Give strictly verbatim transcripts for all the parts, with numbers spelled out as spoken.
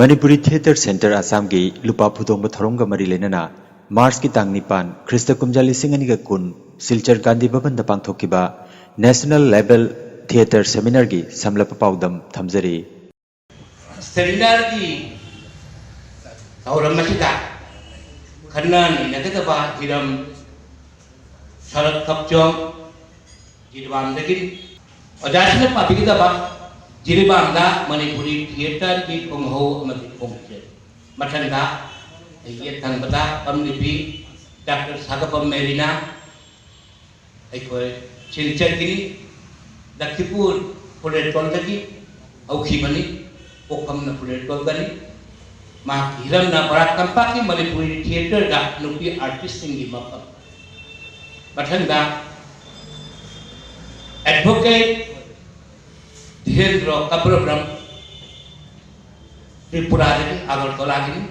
Manipuri theatre centre ꯑꯁꯥꯝꯒꯤ ꯂꯨꯄꯥ ꯐꯨꯗꯣꯡꯕ ꯊꯧꯔꯝꯒ ꯃꯔꯤ ꯂꯩꯅꯅ ꯃꯥꯔꯆꯀꯤ ꯇꯥꯡ ꯅꯤꯄꯥꯟ, ꯈ꯭ꯔꯤꯁꯇ ꯀꯨꯝꯖꯥ ꯂꯤꯁꯤꯡ ꯑꯅꯤꯒ ꯀꯨꯟ, ꯁꯤꯜꯆꯔ ꯒꯥꯟꯙꯤ ꯚꯕꯟꯗ ꯄꯥꯡꯊꯣꯛꯈꯤꯕ ꯅꯦꯁꯅꯦꯜ ꯂꯦꯚꯦꯜ ꯊꯤꯌꯦꯇꯔ ꯁꯦꯃꯤꯅꯥꯔꯒꯤ ꯁꯝꯂꯞꯄ ꯄꯥꯎꯗꯝ ꯊꯝꯖꯔꯤ꯫ ꯁꯦꯃꯤꯅꯥꯔꯒꯤ ꯊꯧꯔꯝ ꯑꯁꯤꯗ ꯈꯟꯅ ꯅꯩꯅꯒꯗꯕ ꯍꯤꯔꯝ ꯁꯔꯠ ꯀꯞꯆꯣꯡ ꯖꯤꯔꯤꯕꯥꯝꯗꯒꯤ ꯑꯣꯖꯥꯁꯤꯡꯅ ꯄꯥꯕꯤꯒꯗꯕ ꯖꯤꯔꯤꯕꯥꯝꯗ ꯃꯅꯤꯄꯨꯔꯤ ꯊꯤꯌꯦꯇꯔꯒꯤ ꯈꯣꯡꯍꯧ ꯑꯃꯗꯤ ꯈꯣꯡꯆꯠ꯫ ꯃꯊꯪꯗ ꯑꯩꯒꯤ ꯌꯦꯠ ꯊꯪꯕꯗ ꯐꯝꯂꯤꯕꯤ ꯗꯥꯛꯇꯔ ꯁꯥꯒꯄꯝ ꯃꯦꯔꯤꯅꯥ, ꯑꯩꯈꯣꯏ ꯁꯤꯜꯆꯔꯒꯤꯅꯤ꯫ ꯂꯈꯤꯄꯨꯔ ꯐꯨꯂꯦꯇꯣꯜꯗꯒꯤ ꯍꯧꯈꯤꯕꯅꯤ꯫ ꯄꯣꯛꯐꯝꯅ ꯐꯨꯂꯦꯇꯣꯜꯗꯅꯤ꯫ ꯃꯍꯥꯛꯀꯤ ꯍꯤꯔꯝꯅ ꯕꯔꯥꯛ ꯇꯝꯄꯥꯛꯀꯤ ꯃꯅꯤꯄꯨꯔꯤ ꯊꯤꯌꯦꯇꯔꯗ ꯅꯨꯄꯤ ꯑꯥꯔꯇꯤꯁꯁꯤꯡꯒꯤ ꯃꯐꯝ꯫ ꯃꯊꯪꯗ ꯑꯦꯗꯚꯣꯀꯦꯠ ꯙꯤꯔꯦꯟꯗ꯭ꯔꯣ ꯀꯄ꯭ꯔꯕ꯭ꯔꯝ, ꯇ꯭ꯔꯤꯄꯨꯔꯥꯗꯒꯤ, ꯑꯒꯔꯇꯂꯥꯗꯒꯤ꯫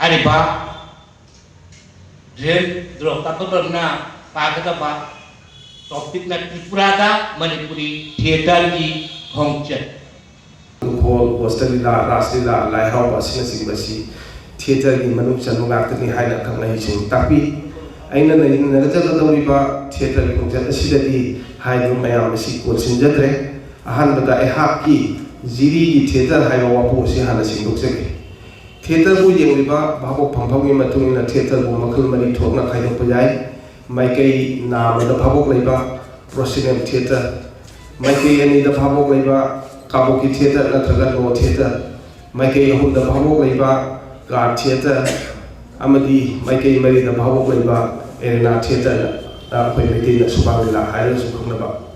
ꯍꯥꯏꯔꯤꯕ ꯙꯤꯔꯦꯟꯗ꯭ꯔꯣ ꯀꯄ꯭ꯔꯕ꯭ꯔꯝꯅ ꯄꯥꯒꯗꯕ ꯇꯣꯄꯤꯛꯅ ꯇ꯭ꯔꯤꯄꯨꯔꯥꯗ ꯃꯅꯤꯄꯨꯔꯤ ꯊꯤꯌꯦꯇꯔꯒꯤ ꯈꯣꯡꯆꯠ꯫ ꯈꯣꯜ, ꯍꯣꯁꯇ ꯂꯤꯂꯥ, ꯔꯥꯁ ꯂꯤꯂꯥ, ꯂꯥꯏ ꯍꯔꯥꯎꯕ ꯑꯁꯤꯅꯆꯤꯡꯕꯁꯤ ꯊꯤꯌꯦꯇꯔꯒꯤ ꯃꯅꯨꯡ ꯆꯟꯕ ꯉꯥꯛꯇꯅꯤ ꯍꯥꯏꯅ ꯑꯈꯪ ꯑꯍꯩꯁꯤꯡ ꯇꯥꯛꯄꯤ꯫ ꯑꯩꯅ ꯅꯩꯅꯒꯗꯧꯔꯤꯕ ꯊꯤꯌꯦꯇꯔꯒꯤ ꯈꯣꯡꯆꯠ ꯑꯁꯤꯗꯗꯤ ꯍꯥꯏꯔꯤꯕ ꯃꯌꯥꯝ ꯑꯁꯤ ꯀꯣꯟꯁꯤꯟꯖꯗ꯭ꯔꯦ꯫ ꯑꯍꯥꯟꯕꯗ ꯑꯩꯍꯥꯛꯀꯤ ꯖꯤꯔꯤꯒꯤ ꯊꯤꯌꯦꯇꯔ ꯍꯥꯏꯕ ꯋꯥꯐꯝ ꯑꯁꯤ ꯍꯥꯟꯅ ꯁꯦꯡꯗꯣꯛꯆꯒꯦ꯫ ꯊꯤꯌꯦꯇꯔꯕꯨ ꯌꯦꯡꯂꯤꯕ ꯚꯥꯕꯣꯛ ꯐꯝꯐꯝꯒꯤ ꯃꯇꯨꯡ ꯏꯟꯅ ꯊꯤꯌꯦꯇꯔꯕꯨ ꯃꯈꯜ ꯃꯔꯤ ꯊꯣꯛꯅ ꯈꯥꯏꯗꯣꯛꯄ ꯌꯥꯏ꯫ ꯃꯥꯏꯀꯩ ꯅꯥ ꯑꯃꯗ ꯚꯥꯕꯣꯛ ꯂꯩꯕ ꯄ꯭ꯔꯣꯁꯤꯅꯦꯝ ꯊꯤꯌꯦꯇꯔ, ꯃꯥꯏꯀꯩ ꯑꯅꯤꯗ ꯚꯥꯕꯣꯛ ꯂꯩꯕ ꯀꯥꯕꯣꯛꯀꯤ ꯊꯤꯌꯦꯇꯔ ꯅꯠꯇ꯭ꯔꯒ ꯅꯣ ꯊꯤꯌꯦꯇꯔ, ꯃꯥꯏꯀꯩ ꯑꯍꯨꯝꯗ ꯚꯥꯕꯣꯛ ꯂꯩꯕ ꯀꯥꯔ ꯊꯤꯌꯦꯇꯔ ꯑꯃꯗꯤ ꯃꯥꯏꯀꯩ ꯃꯔꯤꯗ ꯚꯥꯕꯣꯛ ꯂꯩꯕ ꯑꯦꯔꯦꯅꯥ ꯊꯤꯌꯦꯇꯔꯅ ꯑꯩꯈꯣꯏ ꯃꯩꯇꯩꯅ ꯁꯨꯃꯥꯡ ꯂꯤꯂꯥ ꯍꯥꯏꯔꯒꯁꯨ ꯈꯪꯅꯕ꯫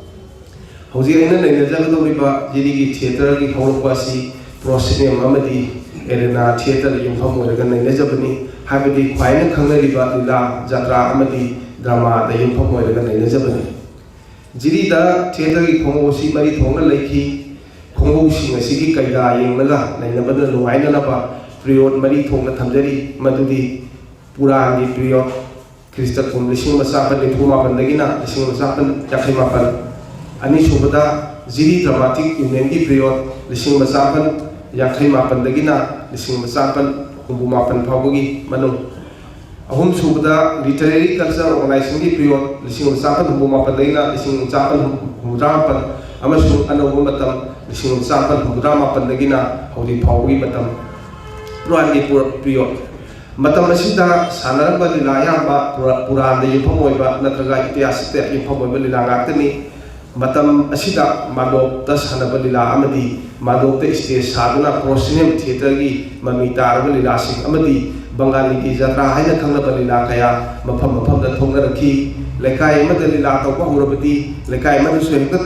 ꯍꯧꯖꯤꯛ ꯑꯩꯅ ꯅꯩꯅꯖꯒꯗꯧꯔꯤꯕ ꯖꯤꯔꯤꯒꯤ ꯊꯤꯌꯦꯇꯔꯒꯤ ꯍꯧꯔꯛꯄ ꯑꯁꯤ ꯄ꯭ꯔꯣꯁꯤꯅꯦꯝ ꯑꯃꯗꯤ ꯑꯦꯔꯦꯅꯥ ꯊꯤꯌꯦꯇꯔꯗ ꯌꯨꯝꯐꯝ ꯑꯣꯏꯔꯒ ꯅꯩꯅꯖꯕꯅꯤ꯫ ꯍꯥꯏꯕꯗꯤ ꯈ꯭ꯋꯥꯏꯅ ꯈꯪꯅꯔꯤꯕ ꯂꯤꯂꯥ, ꯖꯇ꯭ꯔꯥ ꯑꯃꯗꯤ ꯗ꯭ꯔꯃꯥꯗ ꯌꯨꯝꯐꯝ ꯑꯣꯏꯔꯒ ꯅꯩꯅꯖꯕꯅꯤ꯫ ꯖꯤꯔꯤꯗ ꯊꯤꯌꯦꯇꯔꯒꯤ ꯈꯣꯡꯎꯞ ꯑꯁꯤ ꯃꯔꯤ ꯊꯣꯛꯅ ꯂꯩꯈꯤ꯫ ꯈꯣꯡꯎꯞꯁꯤꯡ ꯑꯁꯤꯒꯤ ꯀꯩꯗꯥ ꯌꯦꯡꯂꯒ ꯅꯩꯅꯕꯗ ꯅꯨꯡꯉꯥꯏꯅꯅꯕ ꯄꯤꯔꯤꯌꯣꯗ ꯃꯔꯤ ꯊꯣꯛꯅ ꯊꯝꯖꯔꯤ꯫ ꯃꯗꯨꯗꯤ ꯄꯨꯔꯥꯟꯒꯤ ꯄꯤꯔꯤꯌꯣꯗ, ꯈ꯭ꯔꯤꯁꯇ ꯀꯨꯝ ꯂꯤꯁꯤꯡ ꯑꯃ ꯆꯥꯃꯥꯄꯟ ꯅꯤꯐꯨ ꯃꯥꯄꯟꯗꯒꯤꯅ ꯂꯤꯁꯤꯡ ꯑꯃ ꯆꯥꯃꯥꯄꯟ ꯌꯥꯡꯈꯩ ꯃꯥꯄꯟ꯫ ꯑꯅꯤꯁꯨꯕꯗ ꯖꯤꯔꯤ ꯗ꯭ꯔꯃꯥꯇꯤꯛ ꯌꯨꯅꯤꯌꯟꯒꯤ ꯄꯤꯔꯤꯌꯣꯗ, ꯂꯤꯁꯤꯡ ꯑꯃ ꯆꯥꯃꯥꯄꯟ ꯌꯥꯡꯈꯩ ꯃꯥꯄꯟꯗꯒꯤꯅ ꯂꯤꯁꯤꯡ ꯑꯃ ꯆꯥꯃꯥꯄꯟ ꯍꯨꯝꯐꯨ ꯃꯥꯄꯟ ꯐꯥꯎꯕꯒꯤ ꯃꯅꯨꯡ꯫ ꯑꯍꯨꯝꯁꯨꯕꯗ Literary Culture Organizationꯒꯤ period, ꯂꯤꯁꯤꯡ ꯑꯃ ꯆꯥꯃꯥꯄꯟ ꯍꯨꯝꯐꯨ ꯃꯥꯄꯟꯗꯒꯤꯅ ꯂꯤꯁꯤꯡ ꯑꯃ ꯆꯥꯃꯥꯄꯟ ꯍꯨꯝꯐꯨꯇꯔꯥ ꯃꯥꯄꯟ, ꯑꯃꯁꯨꯡ ꯑꯅꯧꯕ ꯃꯇꯝ, ꯂꯤꯁꯤꯡ ꯑꯃ ꯆꯥꯃꯥꯄꯟ ꯍꯨꯝꯐꯨꯇꯔꯥ ꯃꯥꯄꯟꯗꯒꯤꯅ ꯍꯧꯖꯤꯛ ꯐꯥꯎꯕꯒꯤ ꯃꯇꯝ꯫ ꯄꯨꯔꯥꯟꯒꯤ ꯄꯨꯔ-, period꯫ ꯃꯇꯝ ꯑꯁꯤꯗ ꯁꯥꯟꯅꯔꯝꯕ ꯂꯤꯂꯥ ꯑꯌꯥꯝꯕ ꯄꯨꯔꯥ-, ꯄꯨꯔꯥꯟꯗ ꯌꯨꯝꯐꯝ ꯑꯣꯏꯕ ꯅꯠꯇ꯭ꯔꯒ ꯏꯇꯤꯍꯥꯁꯇ ꯌꯨꯝꯐꯝ ꯑꯣꯏꯕ ꯂꯤꯂꯥ ꯉꯥꯛꯇꯅꯤ꯫ ꯃꯇꯝ ꯑꯁꯤꯗ ꯃꯥꯟꯗꯣꯞꯇ ꯁꯥꯟꯅꯕ ꯂꯤꯂꯥ ꯑꯃꯗꯤ ꯃꯥꯟꯗꯣꯞꯇ stage ꯁꯥꯗꯨꯅ proscenium theatreꯒꯤ ꯃꯃꯤ ꯇꯥꯔꯕ ꯂꯤꯂꯥꯁꯤꯡ ꯑꯃꯗꯤ ꯕꯪꯒꯥꯂꯤꯒꯤ ꯖꯇ꯭ꯔꯥ ꯍꯥꯏꯅ ꯈꯪꯅꯕ ꯂꯤꯂꯥ ꯀꯌꯥ ꯃꯐꯝ ꯃꯐꯝꯗ ꯊꯣꯛꯅꯔꯛꯈꯤ꯫ ꯂꯩꯀꯥꯏ ꯑꯃꯗ ꯂꯤꯂꯥ ꯇꯧꯕ ꯍꯧꯔꯕꯗꯤ ꯂꯩꯀꯥꯏ ꯑꯃꯗꯁꯨ ꯍꯦꯛꯇ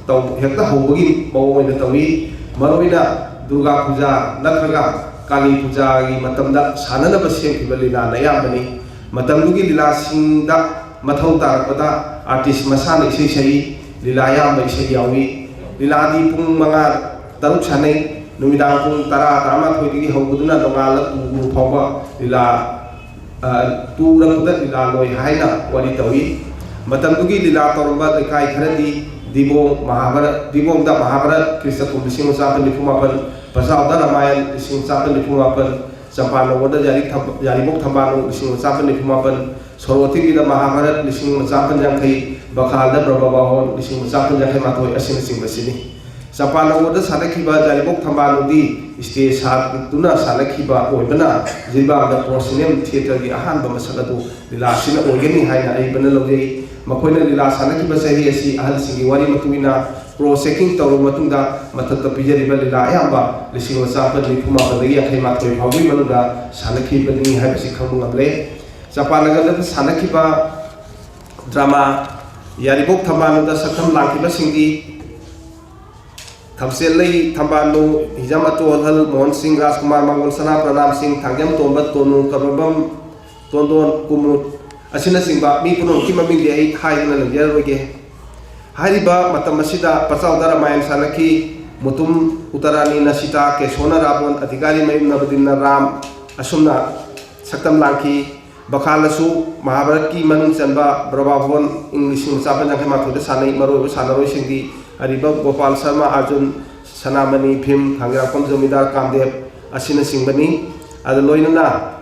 ꯇꯧ-, ꯍꯦꯛꯇ ꯍꯧꯕꯒꯤ ꯃꯑꯣꯡ ꯑꯣꯏꯅ ꯇꯧꯏ꯫ ꯃꯔꯨꯑꯣꯏꯅ ꯗꯨꯔꯒꯥ ꯄꯨꯖꯥ ꯅꯠꯇ꯭ꯔꯒ ꯀꯥꯂꯤ ꯄꯨꯖꯥꯒꯤ ꯃꯇꯝꯗ ꯁꯥꯟꯅꯅꯕ ꯁꯦꯝꯈꯤꯕ ꯂꯤꯂꯥꯅ ꯑꯌꯥꯝꯕꯅꯤ꯫ ꯃꯇꯝꯗꯨꯒꯤ ꯂꯤꯂꯥꯁꯤꯡꯗ ꯃꯊꯧ ꯇꯥꯔꯛꯄꯗ artist ꯃꯁꯥꯅ ꯏꯁꯩ ꯁꯛꯏ, ꯂꯤꯂꯥ ꯑꯌꯥꯝꯕ ꯏꯁꯩ ꯌꯥꯎꯏ꯫ ꯂꯤꯂꯥꯗꯤ ꯄꯨꯡ ꯃꯉꯥ ꯇꯔꯨꯛ ꯁꯥꯟꯅꯩ, ꯅꯨꯃꯤꯗꯥꯡ ꯄꯨꯡ ꯇꯔꯥ, ꯇꯔꯥꯃꯥꯊꯣꯏꯗꯒꯤ ꯍꯧꯕꯗꯨꯅ ꯅꯣꯡꯉꯥꯜꯂ ꯇꯨꯕ ꯐꯥꯎꯕ ꯂꯤꯂꯥ, ꯑ, ꯇꯨꯔꯛꯄꯗ ꯂꯤꯂꯥ ꯂꯣꯏ ꯍꯥꯏꯅ ꯋꯥꯔꯤ ꯇꯧꯏ꯫ ꯃꯇꯝꯗꯨꯒꯤ ꯂꯤꯂꯥ ꯇꯧꯔꯝꯕ ꯂꯩꯀꯥꯏ ꯈꯔꯗꯤ ꯗꯤꯕꯣꯡ ꯃꯍꯥꯚꯥꯔꯠ, ꯗꯤꯕꯣꯡꯗ ꯃꯍꯥꯚꯥꯔꯠ ꯈ꯭ꯔꯤꯁꯇ ꯀꯨꯝ ꯂꯤꯁꯤꯡ ꯑꯃ ꯆꯥꯃꯥꯄꯟ ꯅꯤꯐꯨ ꯃꯥꯄꯟ, ꯄꯆꯥꯎꯗ ꯔꯥꯃꯥꯌꯟ ꯂꯤꯁꯤꯡ ꯑꯃ ꯆꯥꯃꯥꯄꯟ ꯅꯤꯐꯨ ꯃꯥꯄꯟ, ꯆꯝꯄꯥꯅꯣꯒꯔꯗ ꯌꯥꯔꯤꯛ ꯊꯝ-, ꯌꯥꯔꯤꯕꯣꯛ ꯊꯝꯕꯥꯜꯅꯨ ꯂꯤꯁꯤꯡ ꯑꯃ ꯆꯥꯃꯥꯄꯟ ꯅꯤꯐꯨ ꯃꯥꯄꯟ, ꯁꯣꯔꯣꯇꯤꯕꯤꯗ ꯃꯍꯥꯚꯥꯔꯠ ꯂꯤꯁꯤꯡ ꯑꯃ ꯆꯥꯃꯥꯄꯟ ꯌꯥꯡꯈꯩ, ꯕꯈꯥꯜꯗ ꯕ꯭ꯔꯍꯃꯕꯥꯍꯣꯟ ꯂꯤꯁꯤꯡ ꯑꯃ ꯆꯥꯃꯥꯄꯟ ꯌꯥꯡꯈꯩ ꯃꯥꯊꯣꯏ ꯑꯁꯤꯅꯆꯤꯡꯕꯁꯤꯅꯤ꯫ ꯆꯝꯄꯥꯅꯣꯒꯔꯗ ꯁꯥꯟꯅꯈꯤꯕ ꯌꯥꯔꯤꯕꯣꯛ ꯊꯝꯕꯥꯜꯅꯨꯗꯤ stage ꯁꯥꯗꯨꯅ ꯁꯥꯟꯅꯈꯤꯕ ꯑꯣꯏꯕꯅ ꯖꯤꯔꯤꯕꯥꯝꯗ proscenium theatreꯒꯤ ꯑꯍꯥꯟꯕ ꯃꯁꯛ ꯑꯗꯨ ꯂꯤꯂꯥ ꯑꯁꯤꯅ ꯑꯣꯏꯒꯅꯤ ꯍꯥꯏꯅ ꯑꯏꯕꯅ ꯂꯧꯖꯩ꯫ ꯃꯈꯣꯏꯅ ꯂꯤꯂꯥ ꯁꯥꯟꯅꯈꯤꯕ ꯆꯍꯤ ꯑꯁꯤ ꯑꯍꯜꯁꯤꯡꯒꯤ ꯋꯥꯔꯤ ꯃꯇꯨꯡ ꯏꯟꯅ cross checking ꯇꯧꯔꯕ ꯃꯇꯨꯡꯗ ꯃꯊꯛꯇ ꯄꯤꯖꯔꯤꯕ ꯂꯤꯂꯥ ꯑꯌꯥꯝꯕ ꯂꯤꯁꯤꯡ ꯑꯃ ꯆꯥꯃꯥꯄꯟ ꯅꯤꯐꯨ ꯃꯥꯄꯟꯗꯒꯤ ꯌꯥꯡꯈꯩ ꯃꯥꯊꯣꯏ ꯐꯥꯎꯕꯒꯤ ꯃꯅꯨꯡꯗ ꯁꯥꯟꯅꯈꯤꯕꯅꯤ ꯍꯥꯏꯕꯁꯤ ꯈꯪꯕ ꯉꯝꯂꯦ꯫ ꯆꯝꯄꯥꯅꯒꯔꯗ ꯁꯥꯟꯅꯈꯤꯕ drama ꯌꯥꯔꯤꯕꯣꯛ ꯊꯝꯕꯥꯜꯅꯨꯗ ꯁꯛꯇꯝ ꯂꯥꯡꯈꯤꯕꯁꯤꯡꯗꯤ ꯊꯝꯆꯦꯠꯂꯩ ꯊꯝꯕꯥꯜꯅꯨ, ꯍꯤꯖꯝ ꯑꯇꯣꯜꯍꯜ, ꯃꯣꯍꯟ ꯁꯤꯡ, ꯔꯥꯖꯀꯨꯃꯥꯔ, ꯃꯪꯒꯣꯜ ꯁꯅꯥ, ꯄ꯭ꯔꯅꯥꯝ ꯁꯤꯡ, ꯊꯥꯡꯖꯝ ꯇꯣꯝꯕ, ꯇꯣꯅꯨ, ꯀꯔꯕꯝ, ꯇꯣꯟꯗꯣꯟ, ꯀꯨꯃꯨꯗ ꯑꯁꯤꯅꯆꯤꯡꯕ ꯃꯤ ꯄꯨꯝꯅꯃꯛꯀꯤ ꯃꯃꯤꯡꯗꯤ ꯑꯩ ꯍꯥꯏꯗꯨꯅ ꯂꯩꯖꯔꯔꯣꯏꯒꯦ꯫ ꯍꯥꯏꯔꯤꯕ ꯃꯇꯝ ꯑꯁꯤꯗ ꯄꯆꯥꯎꯗ ꯔꯥꯃꯥꯌꯟ ꯁꯥꯟꯅꯈꯤ꯫ ꯃꯨꯇꯨꯝ ꯎꯇꯔꯥꯅꯤꯅ ꯁꯤꯇꯥ, ꯀꯦꯁꯣꯅ ꯔꯥꯕꯣꯟ, ꯑꯙꯤꯀꯥꯔꯤ ꯃꯌꯨꯝ ꯅꯕꯗꯤꯟꯅ ꯔꯥꯝ ꯑꯁꯨꯝꯅ ꯁꯛꯇꯝ ꯂꯥꯡꯈꯤ꯫ ꯕꯈꯥꯜꯗꯁꯨ ꯃꯍꯥꯚꯥꯔꯠꯀꯤ ꯃꯅꯨꯡ ꯆꯟꯕ ꯕ꯭ꯔꯍꯃꯕꯥꯍꯣꯟ ꯏꯪ ꯂꯤꯁꯤꯡ ꯑꯃ ꯆꯥꯃꯥꯄꯟ ꯌꯥꯡꯈꯩ ꯃꯥꯊꯣꯏꯗ ꯁꯥꯟꯅꯩ꯫ ꯃꯔꯨꯑꯣꯏꯕ ꯁꯥꯟꯅꯔꯣꯏꯁꯤꯡꯗꯤ ꯑꯔꯤꯕ ꯒꯣꯄꯥꯜ ꯁꯔꯃ, ꯑꯥꯔꯖꯨꯟ ꯁꯅꯥꯃꯅꯤ ꯚꯤꯝ, ꯈꯥꯡꯒꯦꯔꯥꯛꯄꯝ ꯖꯃꯤꯗꯥꯔ ꯀꯥꯝꯗꯦꯕ ꯑꯁꯤꯅꯆꯤꯡꯕꯅꯤ꯫ ꯑꯗꯨ ꯂꯣꯏꯅꯅ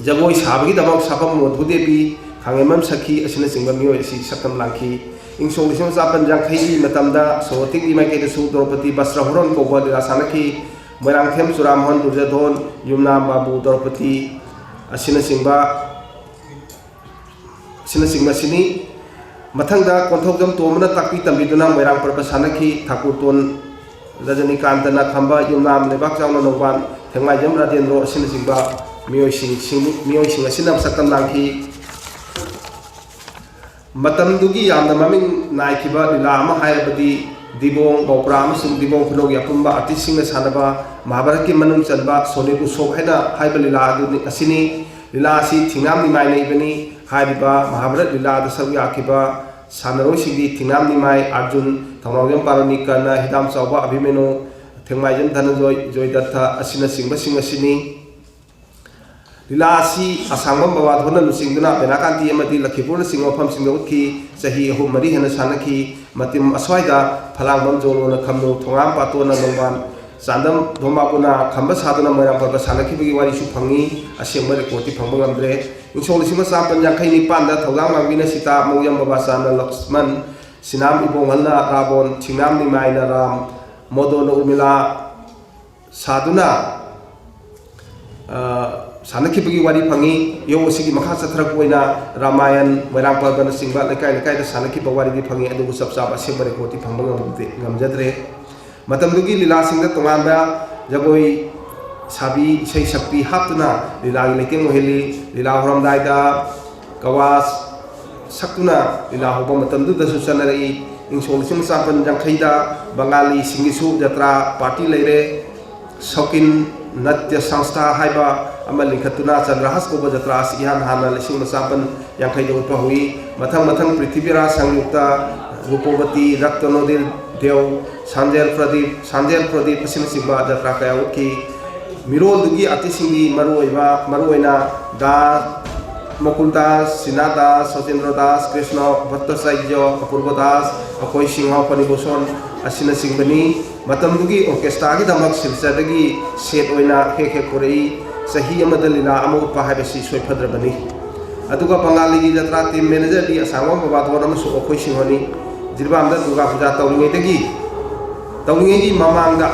ꯖꯒꯣꯏ ꯁꯥꯕꯒꯤꯗꯃꯛ ꯁꯥꯐꯝ ꯃꯣꯊꯨꯗꯦꯕꯤ, ꯈꯥꯡꯉꯦꯝꯕꯝ ꯁꯈꯤ ꯑꯁꯤꯅꯆꯤꯡꯕ ꯃꯤꯑꯣꯏ ꯑꯁꯤ ꯁꯛꯇꯝ ꯂꯥꯡꯈꯤ꯫ ꯏꯪ ꯁꯣꯛ ꯂꯤꯁꯤꯡ ꯑꯃ ꯆꯥꯃꯥꯄꯟ ꯌꯥꯡꯈꯩꯒꯤ ꯃꯇꯝꯗ ꯁꯣꯔꯣꯇꯤꯛꯀꯤ ꯃꯥꯏꯀꯩꯗꯁꯨ ꯗ꯭ꯔꯧꯄꯗꯤ ꯕꯁ꯭ꯔꯍꯣꯔꯟ ꯀꯧꯕ ꯂꯤꯂꯥ ꯁꯥꯟꯅꯈꯤ꯫ ꯃꯣꯏꯔꯥꯡꯊꯦꯝ ꯆꯨꯔꯥꯝꯍꯣꯟ ꯗꯨꯔꯖꯣꯙꯣꯟ, ꯌꯨꯝꯅꯥꯝ ꯕꯥꯕꯨ ꯗ꯭ꯔꯧꯄꯗꯤ ꯑꯁꯤꯅꯆꯤꯡꯕ ꯑꯁꯤꯅꯆꯤꯡꯕꯁꯤꯅꯤ꯫ ꯃꯊꯪꯗ ꯀꯣꯟꯊꯧꯖꯝ ꯇꯣꯝꯕꯅ ꯇꯥꯛꯄꯤ ꯇꯝꯕꯤꯗꯨꯅ ꯃꯣꯏꯔꯥꯡ ꯄꯔꯕ ꯁꯥꯟꯅꯈꯤ꯫ ꯊꯥꯀꯨꯔꯇꯣꯟ ꯔꯖꯅꯤꯀꯥꯟꯇꯅ ꯈꯝꯕ, ꯌꯨꯝꯅꯥꯝ ꯂꯩꯕꯥꯛ ꯆꯥꯎꯅ ꯅꯣꯡꯕꯥꯟ, ꯊꯦꯡꯃꯥꯏꯖꯝ ꯔꯥꯖꯦꯟꯗ꯭ꯔꯣ ꯑꯁꯤꯅꯆꯤꯡꯕ ꯃꯤꯑꯣꯏꯁꯤꯡ, ꯃꯤꯑꯣꯏꯁꯤꯡ ꯑꯁꯤꯅ ꯁꯛꯇꯝ ꯂꯥꯡꯈꯤ꯫ ꯃꯇꯝꯗꯨꯒꯤ ꯌꯥꯝꯅ ꯃꯃꯤꯡ ꯅꯥꯏꯈꯤꯕ ꯂꯤꯂꯥ ꯑꯃ ꯍꯥꯏꯔꯕꯗꯤ ꯗꯤꯕꯣꯡ, ꯕꯧꯄ꯭ꯔꯥ ꯑꯃꯁꯨꯡ ꯗꯤꯕꯣꯡ ꯈꯨꯅꯧꯒꯤ ꯑꯄꯨꯟꯕ ꯑꯥꯔꯇꯤꯁꯁꯤꯡꯅ ꯁꯥꯟꯅꯕ ꯃꯍꯥꯚꯥꯔꯠꯀꯤ ꯃꯅꯨꯡ ꯆꯟꯕ ꯁꯣꯅꯤꯠ ꯎꯠꯁꯣꯕ ꯍꯥꯏꯅ ꯍꯥꯏꯕ ꯂꯤꯂꯥ ꯑꯗꯨꯅꯤ, ꯑꯁꯤꯅꯤ꯫ ꯂꯤꯂꯥ ꯑꯁꯤ ꯊꯤꯡꯅꯥꯝ ꯅꯤꯃꯥꯏꯅ ꯏꯕꯅꯤ꯫ ꯍꯥꯏꯔꯤꯕ ꯃꯍꯥꯚꯥꯔꯠ ꯂꯤꯂꯥꯗ ꯁꯔꯨꯛ ꯌꯥꯈꯤꯕ ꯁꯥꯟꯅꯔꯣꯏꯁꯤꯡꯗꯤ ꯊꯤꯡꯅꯥꯝ ꯅꯤꯃꯥꯏ ꯑꯥꯔꯖꯨꯟ, ꯊꯧꯅꯥꯎꯖꯝ ꯄꯥꯔꯣꯅꯤ ꯀꯔꯅ, ꯍꯤꯗꯥꯝ ꯆꯥꯎꯕ ꯑꯚꯤꯃꯅꯨ, ꯊꯦꯡꯃꯥꯏꯖꯝ ꯙꯅꯟꯖꯣꯏ, ꯖꯣꯏꯗꯠꯊ ꯑꯁꯤꯅꯆꯤꯡꯕꯁꯤꯡ ꯑꯁꯤꯅꯤ꯫ ꯂꯤꯂꯥ ꯑꯁꯤ ꯑꯁꯥꯡꯕꯝ ꯕꯕꯥꯙꯣꯟꯅ ꯂꯨꯆꯤꯡꯗꯨꯅ ꯕꯦꯅꯥꯀꯥꯟꯇꯤ ꯑꯃꯗꯤ ꯂꯈꯤꯄꯨꯔꯅꯆꯤꯡꯕ ꯃꯐꯝꯁꯤꯡꯗ ꯎꯠꯈꯤ꯫ ꯆꯍꯤ ꯑꯍꯨꯝ ꯃꯔꯤ ꯍꯦꯟꯅ ꯁꯥꯟꯅꯈꯤ꯫ ꯃꯇꯝ ꯑꯁ꯭ꯋꯥꯏꯗ ꯐꯂꯥꯡꯕꯝ ꯖꯣꯂꯣꯅ ꯈꯝꯅꯨ, ꯊꯣꯉꯥꯝ ꯄꯥꯇꯣꯟꯅ ꯅꯣꯡꯕꯥꯟ, ꯆꯥꯟꯗꯝ ꯙꯣꯃꯥꯕꯨꯅ ꯈꯝꯕ ꯁꯥꯗꯨꯅ ꯃꯣꯏꯔꯥꯡ ꯄꯔꯕ ꯁꯥꯟꯅꯈꯤꯕꯒꯤ ꯋꯥꯔꯤꯁꯨ ꯐꯪꯉꯤ꯫ ꯑꯁꯦꯡꯕ ꯔꯦꯀꯣꯔꯗꯇꯤ ꯐꯪꯕ ꯉꯝꯗ꯭ꯔꯦ꯫ ꯏꯪ ꯁꯣꯛ ꯂꯤꯁꯤꯡ ꯑꯃ ꯆꯥꯃꯥꯄꯟ ꯌꯥꯡꯈꯩ ꯅꯤꯄꯥꯟꯗ ꯊꯧꯗꯥꯡ ꯂꯥꯡꯕꯤꯅ ꯁꯤꯇꯥ, ꯃꯧꯌꯥꯝ ꯕꯕꯥꯆꯥꯟꯅ ꯂꯛꯁꯃꯟ, ꯁꯤꯅꯥꯝ ꯏꯕꯣꯡꯍꯜꯅ ꯔꯥꯕꯣꯟ, ꯊꯤꯡꯅꯥꯝ ꯅꯤꯃꯥꯏꯅ ꯔꯥꯝ, ꯃꯣꯗꯣꯅ ꯎꯔꯃꯤꯂꯥ ꯁꯥꯗꯨꯅ, ꯑ, ꯁꯥꯟꯅꯈꯤꯕꯒꯤ ꯋꯥꯔꯤ ꯐꯪꯉꯤ꯫ ꯏꯌꯧ ꯑꯁꯤꯒꯤ ꯃꯈꯥ ꯆꯠꯊꯔꯛꯄ ꯑꯣꯏꯅ ꯔꯥꯃꯥꯌꯟ, ꯃꯣꯏꯔꯥꯡ ꯄꯔꯕꯅꯆꯤꯡꯕ ꯂꯩꯀꯥꯏ ꯂꯩꯀꯥꯏꯗ ꯁꯥꯟꯅꯈꯤꯕ ꯋꯥꯔꯤꯗꯤ ꯐꯪꯉꯤ, ꯑꯗꯨꯕꯨ ꯆꯞ ꯆꯥꯕ ꯑꯁꯦꯡꯕ ꯔꯦꯀꯣꯔꯗꯇꯤ ꯐꯪꯕ ꯉꯝꯗꯦ, ꯉꯝꯖꯗ꯭ꯔꯦ꯫ ꯃꯇꯝꯗꯨꯒꯤ ꯂꯤꯂꯥꯁꯤꯡꯗ ꯇꯣꯉꯥꯟꯕ ꯖꯒꯣꯏ ꯁꯥꯕꯤ, ꯏꯁꯩ ꯁꯛꯄꯤ ꯍꯥꯞꯇꯨꯅ ꯂꯤꯂꯥꯒꯤ ꯂꯩꯇꯦꯡ ꯑꯣꯏꯍꯜꯂꯤ꯫ ꯂꯤꯂꯥ ꯍꯧꯔꯝꯗꯥꯏꯗ ꯀꯋꯥꯁ ꯁꯛꯇꯨꯅ ꯂꯤꯂꯥ ꯍꯧꯕ ꯃꯇꯝꯗꯨꯗꯁꯨ ꯆꯠꯅꯔꯛꯏ꯫ ꯏꯪ ꯁꯣꯛ ꯂꯤꯁꯤꯡ ꯑꯃ ꯆꯥꯃꯥꯄꯟ ꯌꯥꯡꯈꯩꯗ ꯕꯪꯒꯥꯂꯤꯁꯤꯡꯒꯤꯁꯨ ꯖꯇ꯭ꯔꯥ ꯄꯥꯔꯇꯤ ꯂꯩꯔꯦ꯫ ꯁꯧꯀꯤꯟ ꯅꯠꯇ꯭ꯌ ꯁꯪꯁꯊꯥ ꯍꯥꯏꯕ ꯑꯃ ꯂꯤꯡꯈꯠꯇꯨꯅ ꯆꯟꯗ꯭ꯔꯍꯥꯁ ꯀꯧꯕ ꯖꯇ꯭ꯔꯥ ꯑꯁꯤ ꯏꯍꯥꯟ ꯍꯥꯟꯅ ꯂꯤꯁꯤꯡ ꯑꯃ ꯆꯥꯃꯥꯄꯟ ꯌꯥꯡꯈꯩꯗ ꯎꯠꯄ ꯍꯧꯏ꯫ ꯃꯊꯪ ꯃꯊꯪ ꯄ꯭ꯔꯤꯊꯤꯕꯤꯔꯥꯖ ꯁꯪꯌꯨꯛꯇ, ꯔꯨꯄꯣꯕꯇꯤ, ꯔꯛꯇꯅꯣꯗꯤꯔ ꯗꯦꯎ, ꯁꯥꯟꯖꯦꯜ ꯄ꯭ꯔꯗꯤꯞ, ꯁꯥꯟꯖꯦꯜ ꯄ꯭ꯔꯗꯤꯞ ꯑꯁꯤꯅꯆꯤꯡꯕ ꯖꯇ꯭ꯔꯥ ꯀꯌꯥ ꯎꯠꯈꯤ꯫ ꯃꯤꯔꯣꯜꯗꯨꯒꯤ ꯑꯥꯔꯇꯤꯁꯁꯤꯡꯗꯤ ꯃꯔꯨꯑꯣꯏꯕ, ꯃꯔꯨꯑꯣꯏꯅ ꯗꯥ ꯃꯨꯀꯨꯜ ꯗꯥꯁ, ꯁꯤꯅꯥ ꯗꯥꯁ, ꯁꯣꯆꯤꯟꯗ꯭ꯔ ꯗꯥꯁ, ꯀ꯭ꯔꯤꯁꯅ ꯚꯠꯇꯆꯥꯔ꯭ꯌ, ꯑꯄꯨꯔꯕ ꯗꯥꯁ, ꯑꯈꯣꯏ ꯁꯤꯡꯍ, ꯐꯅꯤꯚꯨꯁꯟ, ꯑꯁꯤꯅꯆꯤꯡꯕꯅꯤ꯫ ꯃꯇꯝꯗꯨꯒꯤ ꯑꯣꯔꯀꯦꯁꯇ꯭ꯔꯥꯒꯤꯗꯃꯛ ꯁꯤꯜꯆꯔꯗꯒꯤ ꯁꯦꯠ ꯑꯣꯏꯅ ꯍꯦꯛ ꯍꯦꯛ ꯄꯨꯔꯛꯏ꯫ ꯆꯍꯤ ꯑꯃꯗ ꯂꯤꯂꯥ ꯑꯃ ꯎꯠꯄ ꯍꯥꯏꯕꯁꯤ ꯁꯣꯏꯐꯗ꯭ꯔꯕꯅꯤ꯫ ꯑꯗꯨꯒ ꯕꯪꯒꯥꯂꯤꯒꯤ ꯖꯇ꯭ꯔꯥ ꯇꯤꯝ ꯃꯦꯅꯦꯖꯔꯗꯤ ꯑꯁꯥꯡꯕꯝ ꯕꯕꯥꯊꯣꯟ ꯑꯃꯁꯨꯡ ꯑꯩꯈꯣꯏ ꯁꯤꯡꯍꯅꯤ꯫ ꯖꯤꯔꯤꯕꯥꯝꯗ ꯗꯨꯔꯒꯥ ꯄꯨꯖꯥ ꯇꯧꯔꯤꯉꯩꯗꯒꯤ, ꯇꯧꯔꯤꯉꯩꯒꯤ ꯃꯃꯥꯡꯗ,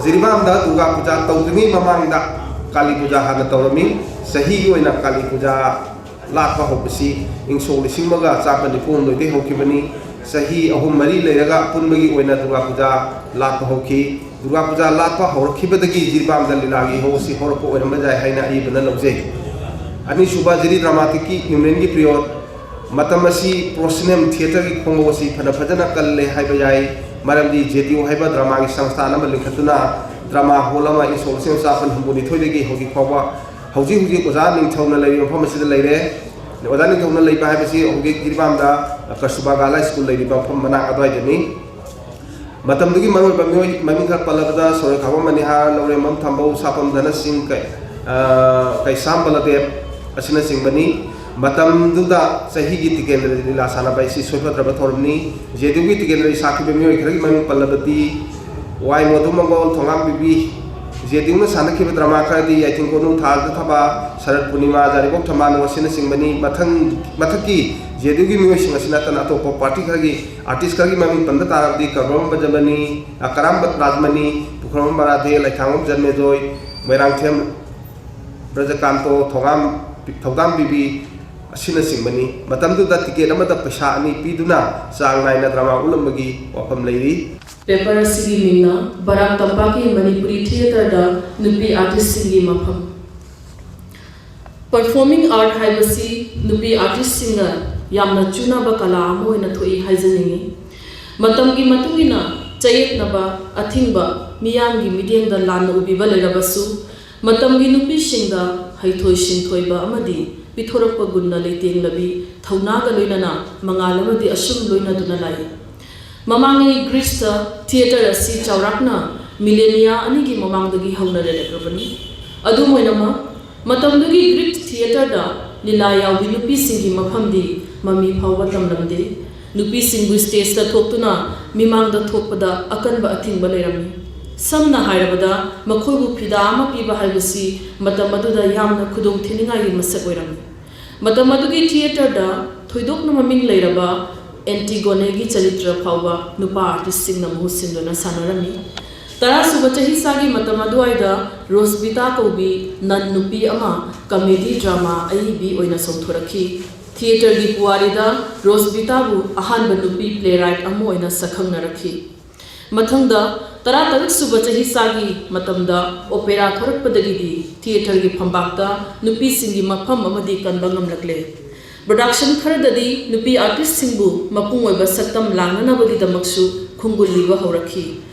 ꯖꯤꯔꯤꯕꯥꯝꯗ ꯗꯨꯔꯒꯥ ꯄꯨꯖꯥ ꯇꯧꯗ꯭ꯔꯤꯉꯩ ꯃꯃꯥꯡꯗ ꯀꯥꯂꯤ ꯄꯨꯖꯥ ꯍꯥꯟꯅ ꯇꯧꯔꯝꯃꯤ꯫ ꯆꯍꯤꯒꯤ ꯑꯣꯏꯅ ꯀꯥꯂꯤ ꯄꯨꯖꯥ ꯂꯥꯠꯄ ꯍꯧꯕꯁꯤ ꯏꯪ ꯁꯣꯛ ꯂꯤꯁꯤꯡ ꯑꯃꯒ ꯆꯥꯃꯥꯄꯟ ꯅꯤꯐꯨ ꯍꯨꯝꯗꯣꯏꯗꯒꯤ ꯍꯧꯈꯤꯕꯅꯤ꯫ ꯆꯍꯤ ꯑꯍꯨꯝ ꯃꯔꯤ ꯂꯩꯔꯒ ꯑꯄꯨꯟꯕꯒꯤ ꯑꯣꯏꯅ ꯗꯨꯔꯒꯥ ꯄꯨꯖꯥ ꯂꯥꯠꯄ ꯍꯧꯈꯤ꯫ ꯗꯨꯔꯒꯥ ꯄꯨꯖꯥ ꯂꯥꯠꯄ ꯍꯧꯔꯛꯈꯤꯕꯗꯒꯤ ꯖꯤꯔꯤꯕꯥꯝꯗ ꯂꯤꯂꯥꯒꯤ ꯏꯍꯧ ꯑꯁꯤ ꯍꯧꯔꯛꯄ ꯑꯣꯏꯔꯝꯕ ꯌꯥꯏ ꯍꯥꯏꯅ ꯑꯏꯕꯅ ꯂꯧꯖꯩ꯫ ꯑꯅꯤꯁꯨꯕ, ꯖꯤꯔꯤ ꯗ꯭ꯔꯃꯥꯇꯤꯛꯀꯤ ꯌꯨꯅꯤꯌꯟꯒꯤ ꯄꯤꯔꯤꯌꯣꯗ꯫ ꯃꯇꯝ ꯑꯁꯤ ꯄ꯭ꯔꯣꯁꯤꯅꯦꯝ ꯊꯤꯌꯦꯇꯔꯒꯤ ꯈꯣꯡꯂꯧ ꯑꯁꯤ ꯐꯅ ꯐꯖꯅ ꯀꯜꯂꯦ ꯍꯥꯏꯕ ꯌꯥꯏ, ꯃꯔꯝꯗꯤ ꯖꯦ ꯗꯤ ꯌꯨ ꯍꯥꯏꯕ ꯗ꯭ꯔꯃꯥꯒꯤ ꯁꯪꯁꯊꯥꯟ ꯑꯃ ꯂꯤꯡꯈꯠꯇꯨꯅ ꯗ꯭ꯔꯃꯥ ꯍꯣꯜ ꯑꯃ ꯏꯪ ꯁꯣꯛ ꯂꯤꯁꯤꯡ ꯑꯃ ꯆꯥꯃꯥꯄꯟ ꯍꯨꯝꯐꯨ ꯅꯤꯊꯣꯏꯗꯒꯤ ꯍꯧꯖꯤꯛ ꯐꯥꯎꯕ, ꯍꯧꯖꯤꯛ ꯍꯧꯖꯤꯛ ꯑꯣꯖꯥ ꯅꯤꯡꯊꯧꯅ ꯂꯩꯔꯤꯕ ꯃꯐꯝ ꯑꯁꯤꯗ ꯂꯩꯔꯦ꯫ ꯑꯣꯖꯥ ꯅꯤꯡꯊꯧꯅ ꯂꯩꯕ ꯍꯥꯏꯕꯁꯤ ꯍꯧꯖꯤꯛ ꯖꯤꯔꯤꯕꯥꯝꯗ ꯀꯁꯇꯨꯔꯕꯥ ꯒꯥꯔꯜꯁ ꯍꯥꯏ ꯁ꯭ꯀꯨꯜ ꯂꯩꯔꯤꯕ ꯃꯐꯝ ꯃꯅꯥꯛ ꯑꯗꯨꯋꯥꯏꯗꯅꯤ꯫ ꯃꯇꯝꯗꯨꯒꯤ ꯃꯔꯨꯑꯣꯏꯕ ꯃꯤꯑꯣꯏ ꯃꯃꯤꯡ ꯈꯔ ꯄꯜꯂꯕꯗ ꯁꯣꯔꯣꯏꯈꯥꯕꯝ ꯃꯅꯤꯍꯥꯔ, ꯂꯧꯔꯦꯝꯕꯝ ꯊꯝꯕꯧ, ꯁꯥꯄꯝ ꯙꯅꯁꯤꯡ, ꯀꯩ-, ꯑ, ꯀꯩꯁꯥꯝ ꯕꯂꯗꯦꯕ ꯑꯁꯤꯅꯆꯤꯡꯕꯅꯤ꯫ ꯃꯇꯝꯗꯨꯗ ꯆꯍꯤꯒꯤ ꯇꯤꯀꯦꯟꯗ꯭ꯔ ꯂꯤꯂꯥ ꯁꯥꯟꯅꯕ ꯍꯥꯏꯁꯤ ꯁꯣꯏꯐꯗ꯭ꯔꯕ ꯊꯧꯔꯝꯅꯤ꯫ ꯖꯦ ꯗꯤ ꯌꯨꯒꯤ ꯇꯤꯀꯦꯟꯗ꯭ꯔꯒꯤ ꯁꯥꯈꯤꯕ ꯃꯤꯑꯣꯏ ꯈꯔꯒꯤ ꯃꯃꯤꯡ ꯄꯜꯂꯕꯗꯤ ꯋꯥꯏ ꯃꯣꯗꯨ ꯃꯪꯒꯣꯜ, ꯊꯣꯉꯥꯝ ꯕꯤꯕꯤ, ꯖꯦ ꯗꯤ ꯌꯨꯅ ꯁꯥꯟꯅꯈꯤꯕ ꯗ꯭ꯔꯃꯥ ꯈꯔꯗꯤ ꯌꯥꯏꯊꯤꯡ ꯀꯣꯅꯨꯡ, ꯊꯥꯖ ꯊꯕꯥ, ꯁꯔꯠ ꯄꯨꯔꯅꯤꯃꯥ, ꯌꯥꯏꯔꯤꯄꯣꯛ ꯊꯝꯕꯥꯜꯅꯨ ꯑꯁꯤꯅꯆꯤꯡꯕꯅꯤ꯫ ꯃꯊꯪ, ꯃꯊꯛꯀꯤ ꯖꯦ ꯗꯤ ꯌꯨꯒꯤ ꯃꯤꯑꯣꯏꯁꯤꯡ ꯑꯁꯤ ꯅꯠꯇꯅ ꯑꯇꯣꯞꯄ ꯄꯥꯔꯇꯤ ꯈꯔꯒꯤ ꯑꯥꯔꯇꯤꯁ ꯈꯔꯒꯤ ꯃꯃꯤꯡ ꯄꯟꯕ ꯇꯥꯔꯕꯗꯤ ꯀꯔꯝꯕ ꯕꯟꯖꯃꯅꯤ, ꯑ, ꯀꯔꯥꯝꯕ ꯔꯥꯖꯃꯅꯤ, ꯄꯨꯈ꯭ꯔꯝꯕꯝ ꯔꯥꯙꯦ, ꯂꯩꯊꯥꯡꯕꯝ ꯖꯟꯃꯦꯖꯣꯏ, ꯃꯣꯏꯔꯥꯡꯊꯦꯝ ꯕ꯭ꯔꯖꯀꯥꯟꯇꯣ, ꯊꯧꯒꯥꯝ, ꯊꯧꯗꯥꯝ ꯕꯤꯕꯤ ꯑꯁꯤꯅꯆꯤꯡꯕꯅꯤ꯫ ꯃꯇꯝꯗꯨꯗ ꯇꯤꯀꯦꯠ ꯑꯃꯗ ꯄꯩꯁꯥ ꯑꯅꯤ ꯄꯤꯗꯨꯅ ꯆꯥꯡ ꯅꯥꯏꯅ ꯗ꯭ꯔꯃꯥ ꯎꯠꯂꯝꯕꯒꯤ ꯋꯥꯐꯝ ꯂꯩꯔꯤ꯫ ꯄꯦꯄꯔ ꯑꯁꯤꯒꯤ ꯃꯤꯡꯅ ꯕꯔꯥꯛ ꯇꯝꯄꯥꯛꯀꯤ ꯃꯅꯤꯄꯨꯔꯤ ꯊꯤꯌꯦꯇꯔꯗ ꯅꯨꯄꯤ ꯑꯥꯔꯇꯤꯁꯁꯤꯡꯒꯤ ꯃꯐꯝ꯫ ꯄꯔꯐꯣꯔꯃꯤꯡ ꯑꯥꯔꯠ ꯍꯥꯏꯕꯁꯤ ꯅꯨꯄꯤ ꯑꯥꯔꯇꯤꯁꯁꯤꯡꯒ ꯌꯥꯝꯅ ꯆꯨꯅꯕ ꯀꯂꯥ ꯑꯃ ꯑꯣꯏꯅ ꯊꯣꯛꯏ ꯍꯥꯏꯖꯅꯤꯡꯏ꯫ ꯃꯇꯝꯒꯤ ꯃꯇꯨꯡ ꯏꯟꯅ ꯆꯌꯦꯠꯅꯕ, ꯑꯊꯤꯡꯕ, ꯃꯤꯌꯥꯝꯒꯤ ꯃꯤꯠꯌꯦꯡꯗ ꯂꯥꯟꯅ ꯎꯕꯤꯕ ꯂꯩꯔꯕꯁꯨ, ꯃꯇꯝꯒꯤ ꯅꯨꯄꯤꯁꯤꯡꯗ ꯍꯩꯊꯣꯏ ꯁꯤꯡꯊꯣꯏꯕ ꯑꯃꯗꯤ ꯄꯤꯊꯣꯔꯛꯄ ꯒꯨꯟꯅ ꯂꯩꯇꯦꯡꯂꯕꯤ ꯊꯧꯅꯥꯒ ꯂꯣꯏꯅꯅ ꯃꯉꯥꯜ ꯑꯃꯗꯤ ꯑꯁꯨꯝ ꯂꯣꯏꯅꯗꯨꯅ ꯂꯥꯛꯏ꯫ ꯃꯃꯥꯡꯉꯩ ꯒ꯭ꯔꯤꯁꯇ ꯊꯤꯌꯦꯇꯔ ꯑꯁꯤ ꯆꯥꯎꯔꯥꯛꯅ ꯃꯤꯂꯦꯅꯤꯌꯥ ꯑꯅꯤꯒꯤ ꯃꯃꯥꯡꯗꯒꯤ ꯍꯧꯅ ꯂꯩꯔꯛꯂꯕꯅꯤ꯫ ꯑꯗꯨꯝ ꯑꯣꯏꯅꯃꯛ, ꯃꯇꯝꯗꯨꯒꯤ ꯒ꯭ꯔꯤꯛ ꯊꯤꯌꯦꯇꯔꯗ ꯂꯤꯂꯥ ꯌꯥꯎꯕꯤ ꯅꯨꯄꯤꯁꯤꯡꯒꯤ ꯃꯐꯝꯗꯤ ꯃꯃꯤ ꯐꯥꯎꯕ ꯇꯝꯂꯝꯗꯦ꯫ ꯅꯨꯄꯤꯁꯤꯡꯕꯨ ꯁ꯭ꯇꯦꯖꯇ ꯊꯣꯛꯇꯨꯅ ꯃꯤꯃꯥꯡꯗ ꯊꯣꯛꯄꯗ ꯑꯀꯟꯕ ꯑꯊꯤꯡꯕ ꯂꯩꯔꯝꯃꯤ꯫ ꯁꯝꯅ ꯍꯥꯏꯔꯕꯗ, ꯃꯈꯣꯏꯕꯨ ꯐꯤꯗꯥ ꯑꯃ ꯄꯤꯕ ꯍꯥꯏꯕꯁꯤ ꯃꯇꯝ ꯑꯗꯨꯗ ꯌꯥꯝꯅ ꯈꯨꯗꯣꯡ ꯊꯤꯅꯤꯡꯉꯥꯏꯒꯤ ꯃꯁꯛ ꯑꯣꯏꯔꯝꯃꯤ꯫ ꯃꯇꯝ ꯑꯗꯨꯒꯤ ꯊꯤꯌꯦꯇꯔꯗ ꯊꯣꯏꯗꯣꯛꯅ ꯃꯃꯤꯡ ꯂꯩꯔꯕ ꯑꯦꯟꯇꯤꯒꯣꯅꯦꯒꯤ ꯆꯔꯤꯇ꯭ꯔ ꯐꯥꯎꯕ ꯅꯨꯄꯥ ꯑꯥꯔꯇꯤꯁꯁꯤꯡꯅ ꯃꯍꯨꯠ ꯁꯤꯟꯗꯨꯅ ꯁꯥꯟꯅꯔꯝꯃꯤ꯫ ꯇꯔꯥꯁꯨꯕ ꯆꯍꯤꯆꯥꯒꯤ ꯃꯇꯝ ꯑꯗꯨꯋꯥꯏꯗ ꯔꯣꯁꯕꯤꯇꯥ ꯀꯧꯕꯤ ꯅꯟ ꯅꯨꯄꯤ ꯑꯃ ꯀꯃꯦꯗꯤ ꯗ꯭ꯔꯃꯥ ꯑꯏꯕꯤ ꯑꯣꯏꯅ ꯆꯣꯡꯊꯣꯔꯛꯈꯤ꯫ ꯊꯤꯌꯦꯇꯔꯒꯤ ꯄꯨꯋꯥꯔꯤꯗ ꯔꯣꯁꯕꯤꯇꯥꯕꯨ ꯑꯍꯥꯟꯕ ꯅꯨꯄꯤ ꯄ꯭ꯂꯦꯔꯥꯏꯠ ꯑꯃ ꯑꯣꯏꯅ ꯁꯛꯈꯪꯅꯔꯛꯈꯤ꯫ ꯃꯊꯪꯗ, ꯇꯔꯥꯇꯔꯨꯛꯁꯨꯕ ꯆꯍꯤꯆꯥꯒꯤ ꯃꯇꯝꯗ ꯑꯣꯄꯦꯔꯥ ꯊꯣꯔꯛꯄꯗꯒꯤꯗꯤ ꯊꯤꯌꯦꯇꯔꯒꯤ ꯐꯝꯕꯥꯛꯇ ꯅꯨꯄꯤꯁꯤꯡꯒꯤ ꯃꯐꯝ ꯑꯃꯗꯤ ꯀꯟꯕ ꯉꯝꯂꯛꯂꯦ꯫ ꯄ꯭ꯔꯣꯗꯛꯁꯟ ꯈꯔꯗꯗꯤ ꯅꯨꯄꯤ ꯑꯥꯔꯇꯤꯁꯁꯤꯡꯕꯨ ꯃꯄꯨꯡ ꯑꯣꯏꯕ ꯁꯛꯇꯝ ꯂꯥꯡꯅꯅꯕꯒꯤꯗꯃꯛꯁꯨ ꯈꯣꯡꯒꯨꯜꯂꯤꯕ ꯍꯧꯔꯛꯈꯤ꯫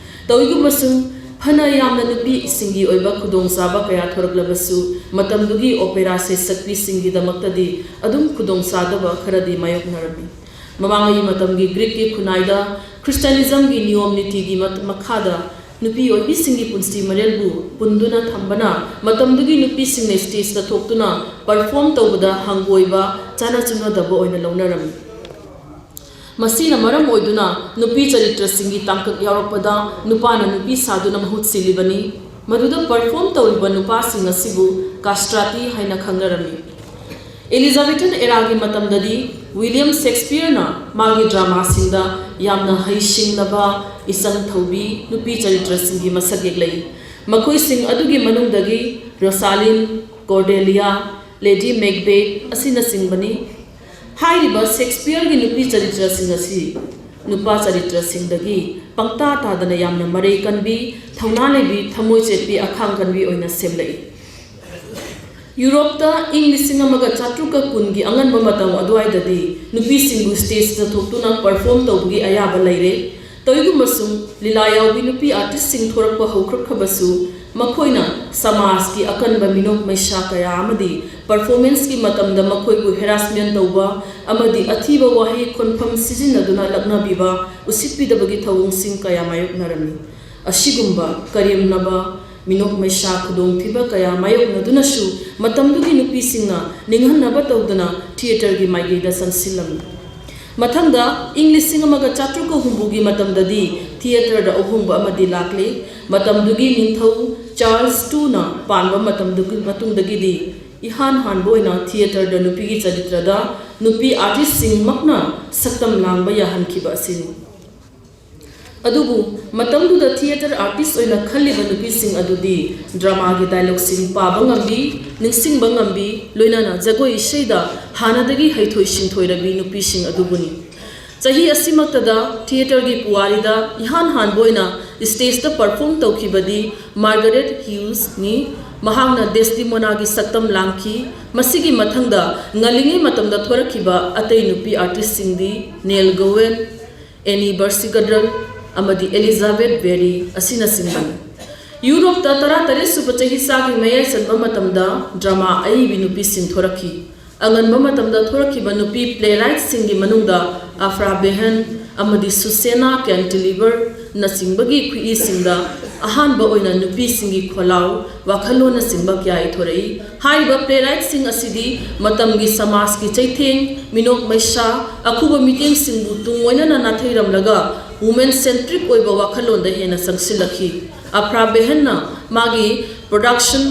ꯇꯧꯏꯒꯨꯝꯕꯁꯨꯡ, ꯐꯅ ꯌꯥꯝꯅ ꯅꯨꯄꯤꯁꯤꯡꯒꯤ ꯑꯣꯏꯕ ꯈꯨꯗꯣꯡꯆꯥꯕ ꯀꯌꯥ ꯊꯣꯔꯛꯂꯕꯁꯨ, ꯃꯇꯝꯗꯨꯒꯤ ꯑꯣꯄꯦꯔꯥ ꯁꯩꯁꯛꯄꯤꯁꯤꯡꯒꯤꯗꯃꯛꯇꯗꯤ ꯑꯗꯨꯝ ꯈꯨꯗꯣꯡꯆꯥꯗꯕ ꯈꯔꯗꯤ ꯃꯥꯌꯣꯛꯅꯔꯝꯃꯤ꯫ ꯃꯃꯥꯡꯉꯩ ꯃꯇꯝꯒꯤ ꯒ꯭ꯔꯤꯛꯀꯤ ꯈꯨꯟꯅꯥꯏꯗ ꯈ꯭ꯔꯤꯁꯇ꯭ꯌꯥꯅꯤꯖꯝꯒꯤ ꯅꯤꯌꯣꯝ ꯅꯤꯇꯤꯒꯤ ꯃꯠ-, ꯃꯈꯥꯗ ꯅꯨꯄꯤ ꯑꯣꯏꯕꯤꯁꯤꯡꯒꯤ ꯄꯨꯟꯁꯤ ꯃꯔꯦꯜꯕꯨ ꯄꯨꯟꯗꯨꯅ ꯊꯝꯕꯅ ꯃꯇꯝꯗꯨꯒꯤ ꯅꯨꯄꯤꯁꯤꯡꯅ ꯁ꯭ꯇꯦꯖꯇ ꯊꯣꯛꯇꯨꯅ ꯄꯔꯐꯣꯔꯝ ꯇꯧꯕꯗ ꯍꯪꯒꯣꯏꯕ, ꯆꯥꯅ ꯆꯨꯅꯗꯕ ꯑꯣꯏꯅ ꯂꯧꯅꯔꯝꯃꯤ꯫ ꯃꯁꯤꯅ ꯃꯔꯝ ꯑꯣꯏꯗꯨꯅ ꯅꯨꯄꯤ ꯆꯔꯤꯇ꯭ꯔꯁꯤꯡꯒꯤ ꯇꯥꯡꯀꯛ ꯌꯥꯎꯔꯛꯄꯗ ꯅꯨꯄꯥꯅ ꯅꯨꯄꯤ ꯁꯥꯗꯨꯅ ꯃꯍꯨꯠ ꯁꯤꯜꯂꯤꯕꯅꯤ꯫ ꯃꯗꯨꯗ ꯄꯔꯐꯣꯔꯝ ꯇꯧꯔꯤꯕ ꯅꯨꯄꯥꯁꯤꯡ ꯑꯁꯤꯕꯨ ꯀꯥꯁꯇ꯭ꯔꯥꯇꯤ ꯍꯥꯏꯅ ꯈꯪꯅꯔꯝꯃꯤ꯫ ꯑꯦꯂꯤꯖꯥꯕꯦꯊꯟ ꯑꯦꯔꯥꯒꯤ ꯃꯇꯝꯗꯗꯤ ꯋꯤꯂꯤꯌꯝ ꯁꯦꯛꯁꯄꯤꯌꯔꯅ ꯃꯥꯒꯤ ꯗ꯭ꯔꯃꯥꯁꯤꯡꯗ ꯌꯥꯝꯅ ꯍꯩꯁꯤꯡꯂꯕ, ꯏꯆꯪ ꯊꯧꯕꯤ ꯅꯨꯄꯤ ꯆꯔꯤꯇ꯭ꯔꯁꯤꯡꯒꯤ ꯃꯁꯛ ꯌꯦꯛꯂꯛꯏ꯫ ꯃꯈꯣꯏꯁꯤꯡ ꯑꯗꯨꯒꯤ ꯃꯅꯨꯡꯗꯒꯤ ꯔꯣꯁꯥꯂꯤꯟ, ꯀꯣꯔꯗꯦꯂꯤꯌꯥ, ꯂꯦꯗꯤ ꯃꯦꯛꯕꯦꯊ ꯑꯁꯤꯅꯆꯤꯡꯕꯅꯤ꯫ ꯍꯥꯏꯔꯤꯕ ꯁꯦꯛꯁꯄꯤꯌꯔꯒꯤ ꯅꯨꯄꯤ ꯆꯔꯤꯇ꯭ꯔꯁꯤꯡ ꯑꯁꯤ ꯅꯨꯄꯥ ꯆꯔꯤꯇ꯭ꯔꯁꯤꯡꯗꯒꯤ ꯄꯪꯇꯥ ꯇꯥꯗꯅ ꯌꯥꯝꯅ ꯃꯔꯩ ꯀꯟꯕꯤ, ꯊꯧꯅꯥ ꯂꯩꯕꯤ, ꯊꯃꯣꯏ ꯆꯦꯠꯄꯤ, ꯑꯈꯥꯡ ꯀꯟꯕꯤ ꯑꯣꯏꯅ ꯁꯦꯝꯂꯛꯏ꯫ ꯌꯨꯔꯣꯞꯇ ꯏꯪ ꯂꯤꯁꯤꯡ ꯑꯃꯒ ꯆꯥꯇ꯭ꯔꯨꯛꯀ ꯀꯨꯟꯒꯤ ꯑꯉꯟꯕ ꯃꯇꯝ ꯑꯗꯨꯋꯥꯏꯗꯗꯤ ꯅꯨꯄꯤꯁꯤꯡꯕꯨ ꯁ꯭ꯇꯦꯖꯇ ꯊꯣꯛꯇꯨꯅ ꯄꯔꯐꯣꯔꯝ ꯇꯧꯕꯒꯤ ꯑꯌꯥꯕ ꯂꯩꯔꯦ꯫ ꯇꯧꯏꯒꯨꯝꯕꯁꯨꯡ, ꯂꯤꯂꯥ ꯌꯥꯎꯕꯤ ꯅꯨꯄꯤ ꯑꯥꯔꯇꯤꯁꯁꯤꯡ ꯊꯣꯔꯛꯄ ꯍꯧꯈ꯭ꯔꯛꯈ꯭ꯔꯕꯁꯨ, ꯃꯈꯣꯏꯅ ꯁꯃꯥꯖꯀꯤ ꯑꯀꯟꯕ ꯃꯤꯅꯣꯛ ꯃꯩꯁꯥ ꯀꯌꯥ ꯑꯃꯗꯤ ꯄꯔꯐꯣꯔꯃꯦꯟꯁꯀꯤ ꯃꯇꯝꯗ ꯃꯈꯣꯏꯕꯨ ꯍꯦꯔꯥꯁꯃꯦꯟ ꯇꯧꯕ ꯑꯃꯗꯤ ꯑꯊꯤꯕ ꯋꯥꯍꯩ ꯈꯣꯟꯐꯝ ꯁꯤꯖꯤꯟꯅꯗꯨꯅ ꯂꯛꯅꯕꯤꯕ, ꯎꯁꯤꯠꯄꯤꯗꯕꯒꯤ ꯊꯧꯑꯣꯡꯁꯤꯡ ꯀꯌꯥ ꯃꯥꯌꯣꯛꯅꯔꯝꯃꯤ꯫ ꯑꯁꯤꯒꯨꯝꯕ ꯀꯔꯦꯝꯅꯕ, ꯃꯤꯅꯣꯛ ꯃꯩꯁꯥ ꯈꯨꯗꯣꯡꯊꯤꯕ ꯀꯌꯥ ꯃꯥꯌꯣꯛꯅꯗꯨꯅꯁꯨ ꯃꯇꯝꯗꯨꯒꯤ ꯅꯨꯄꯤꯁꯤꯡꯅ ꯅꯤꯡꯍꯟꯅꯕ ꯇꯧꯗꯅ ꯊꯤꯌꯦꯇꯔꯒꯤ ꯃꯥꯏꯀꯩꯗ ꯆꯪꯁꯤꯜꯂꯝꯃꯤ꯫ ꯃꯊꯪꯗ ꯏꯪ ꯂꯤꯁꯤꯡ ꯑꯃꯒ ꯆꯥꯇ꯭ꯔꯨꯛꯀ ꯍꯨꯝꯐꯨꯒꯤ ꯃꯇꯝꯗꯗꯤ ꯊꯤꯌꯦꯇꯔꯗ ꯑꯍꯣꯡꯕ ꯑꯃꯗꯤ ꯂꯥꯛꯂꯤ꯫ ꯃꯇꯝꯗꯨꯒꯤ ꯅꯤꯡꯊꯧ ꯆꯥꯔꯜꯁ ꯇꯨꯅ ꯄꯥꯟꯕ ꯃꯇꯝꯗꯨꯒꯤ ꯃꯇꯨꯡꯗꯒꯤꯗꯤ ꯏꯍꯥꯟ ꯍꯥꯟꯕ ꯑꯣꯏꯅ ꯊꯤꯌꯦꯇꯔꯗ ꯅꯨꯄꯤꯒꯤ ꯆꯔꯤꯇ꯭ꯔꯗ ꯅꯨꯄꯤ ꯑꯥꯔꯇꯤꯁꯁꯤꯡꯃꯛꯅ ꯁꯛꯇꯝ ꯂꯥꯡꯕ ꯌꯥꯍꯟꯈꯤꯕ ꯑꯁꯤꯅꯤ꯫ ꯑꯗꯨꯕꯨ ꯃꯇꯝꯗꯨꯗ ꯊꯤꯌꯦꯇꯔ ꯑꯥꯔꯇꯤꯁ ꯑꯣꯏꯅ ꯈꯜꯂꯤꯕ ꯅꯨꯄꯤꯁꯤꯡ ꯑꯗꯨꯗꯤ ꯗ꯭ꯔꯃꯥꯒꯤ ꯗꯥꯏꯂꯣꯒꯁꯤꯡ ꯄꯥꯕ ꯉꯝꯕꯤ, ꯅꯤꯡꯁꯤꯡꯕ ꯉꯝꯕꯤ, ꯂꯣꯏꯅꯅ ꯖꯒꯣꯏ ꯏꯁꯩꯗ ꯍꯥꯟꯅꯗꯒꯤ ꯍꯩꯊꯣꯏ ꯁꯤꯡꯊꯣꯏꯔꯕꯤ ꯅꯨꯄꯤꯁꯤꯡ ꯑꯗꯨꯕꯨꯅꯤ꯫ ꯆꯍꯤ ꯑꯁꯤꯃꯛꯇꯗ ꯊꯤꯌꯦꯇꯔꯒꯤ ꯄꯨꯋꯥꯔꯤꯗ ꯏꯍꯥꯟ ꯍꯥꯟꯕ ꯑꯣꯏꯅ ꯁ꯭ꯇꯦꯖꯇ ꯄꯔꯐꯣꯔꯝ ꯇꯧꯈꯤꯕꯗꯤ ꯃꯥꯔꯒꯔꯦꯠ ꯍ꯭ꯌꯨꯁꯅꯤ꯫ ꯃꯍꯥꯛꯅ ꯗꯦꯁꯇꯤꯃꯣꯅꯥꯒꯤ ꯁꯛꯇꯝ ꯂꯥꯡꯈꯤ꯫ ꯃꯁꯤꯒꯤ ꯃꯊꯪꯗ ꯉꯜꯂꯤꯉꯩ ꯃꯇꯝꯗ ꯊꯣꯔꯛꯈꯤꯕ ꯑꯇꯩ ꯅꯨꯄꯤ ꯑꯥꯔꯇꯤꯁꯁꯤꯡꯗꯤ ꯅꯦꯜ ꯒꯣꯋꯦꯟ, ꯑꯦꯅꯤ ꯕꯔꯁꯤꯒꯗ꯭ꯔꯜ ꯑꯃꯗꯤ ꯑꯦꯂꯤꯖꯥꯕꯦꯊ ꯕꯦꯔꯤ ꯑꯁꯤꯅꯆꯤꯡꯕꯅꯤ꯫ ꯌꯨꯔꯣꯞꯇ ꯇꯔꯥꯇꯔꯦꯠ ꯁꯨꯕ ꯆꯍꯤꯆꯥꯒꯤ ꯃꯌꯥꯏ ꯆꯟꯕ ꯃꯇꯝꯗ ꯗ꯭ꯔꯃꯥ ꯑꯏꯕꯤ ꯅꯨꯄꯤꯁꯤꯡ ꯊꯣꯔꯛꯈꯤ꯫ ꯑꯉꯟꯕ ꯃꯇꯝꯗ ꯊꯣꯔꯛꯈꯤꯕ ꯅꯨꯄꯤ ꯄ꯭ꯂꯦꯔꯥꯏꯠꯁꯤꯡꯒꯤ ꯃꯅꯨꯡꯗ ꯑꯐ꯭ꯔꯥ ꯕꯦꯍꯟ ꯑꯃꯗꯤ ꯁꯨꯁꯦꯅꯥ ꯀꯦꯟꯇꯤꯂꯤꯚꯔꯅꯆꯤꯡꯕꯒꯤ ꯈꯨꯠꯏꯁꯤꯡꯗ ꯑꯍꯥꯟꯕ ꯑꯣꯏꯅ ꯅꯨꯄꯤꯁꯤꯡꯒꯤ ꯈꯣꯜꯂꯥꯎ, ꯋꯥꯈꯜꯂꯣꯟꯅꯆꯤꯡꯕ ꯀꯌꯥ ꯏꯊꯣꯔꯛꯏ꯫ ꯍꯥꯏꯔꯤꯕ ꯄ꯭ꯂꯦꯔꯥꯏꯠꯁꯤꯡ ꯑꯁꯤꯗꯤ ꯃꯇꯝꯒꯤ ꯁꯃꯥꯖꯀꯤ ꯆꯩꯊꯦꯡ, ꯃꯤꯅꯣꯛ ꯃꯩꯁꯥ, ꯑꯈꯨꯕ ꯃꯤꯠꯌꯦꯡꯁꯤꯡꯕꯨ ꯇꯨꯡ ꯑꯣꯏꯅꯅ ꯅꯥꯊꯩꯔꯝꯂꯒ ꯋꯨꯃꯦꯟ ꯁꯦꯟꯇ꯭ꯔꯤꯛ ꯑꯣꯏꯕ ꯋꯥꯈꯜꯂꯣꯟꯗ ꯍꯦꯟꯅ ꯆꯪꯁꯤꯜꯂꯛꯈꯤ꯫ ꯑꯐ꯭ꯔꯥ ꯕꯦꯍꯟꯅ ꯃꯥꯒꯤ ꯄ꯭ꯔꯣꯗꯛꯁꯟ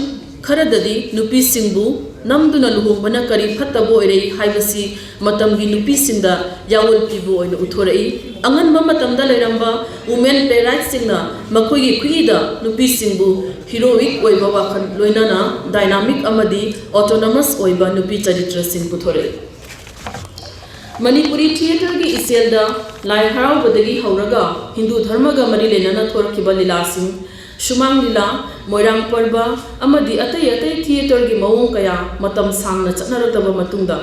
ꯈꯔꯗꯗꯤ ꯅꯨꯄꯤꯁꯤꯡꯕꯨ ꯅꯝꯗꯨꯅ ꯂꯨꯍꯣꯡꯕꯅ ꯀꯔꯤ ꯐꯠꯇꯕ ꯑꯣꯏꯔꯛꯏ ꯍꯥꯏꯕꯁꯤ ꯃꯇꯝꯒꯤ ꯅꯨꯄꯤꯁꯤꯡꯗ ꯌꯥꯑꯣꯟ ꯄꯤꯕ ꯑꯣꯏꯅ ꯎꯠꯊꯣꯔꯛꯏ꯫ ꯑꯉꯟꯕ ꯃꯇꯝꯗ ꯂꯩꯔꯝꯕ ꯋꯨꯃꯦꯟ ꯄ꯭ꯂꯦꯔꯥꯏꯠꯁꯤꯡꯅ ꯃꯈꯣꯏꯒꯤ ꯈꯨꯠꯏꯗ ꯅꯨꯄꯤꯁꯤꯡꯕꯨ ꯍꯤꯔꯣꯏꯛ ꯑꯣꯏꯕ ꯋꯥꯈꯜ ꯂꯣꯏꯅꯅ ꯗꯥꯏꯅꯥꯃꯤꯛ ꯑꯃꯗꯤ ꯑꯣꯇꯣꯅꯣꯃꯁ ꯑꯣꯏꯕ ꯅꯨꯄꯤ ꯆꯔꯤꯇ꯭ꯔꯁꯤꯡ ꯄꯨꯊꯣꯔꯛꯏ꯫ ꯃꯅꯤꯄꯨꯔꯤ ꯊꯤꯌꯦꯇꯔꯒꯤ ꯏꯆꯦꯜꯗ ꯂꯥꯏ ꯍꯔꯥꯎꯕꯗꯒꯤ ꯍꯧꯔꯒ ꯍꯤꯟꯗꯨ ꯙꯔꯃꯒ ꯃꯔꯤ ꯂꯩꯅꯅ ꯊꯣꯔꯛꯈꯤꯕ ꯂꯤꯂꯥꯁꯤꯡ, ꯁꯨꯃꯥꯡ ꯂꯤꯂꯥ, ꯃꯣꯏꯔꯥꯡ ꯄꯔꯕ ꯑꯃꯗꯤ ꯑꯇꯩ ꯑꯇꯩ ꯊꯤꯌꯦꯇꯔꯒꯤ ꯃꯑꯣꯡ ꯀꯌꯥ ꯃꯇꯝ ꯁꯥꯡꯅ ꯆꯠꯅꯔꯛꯇꯕ ꯃꯇꯨꯡꯗ,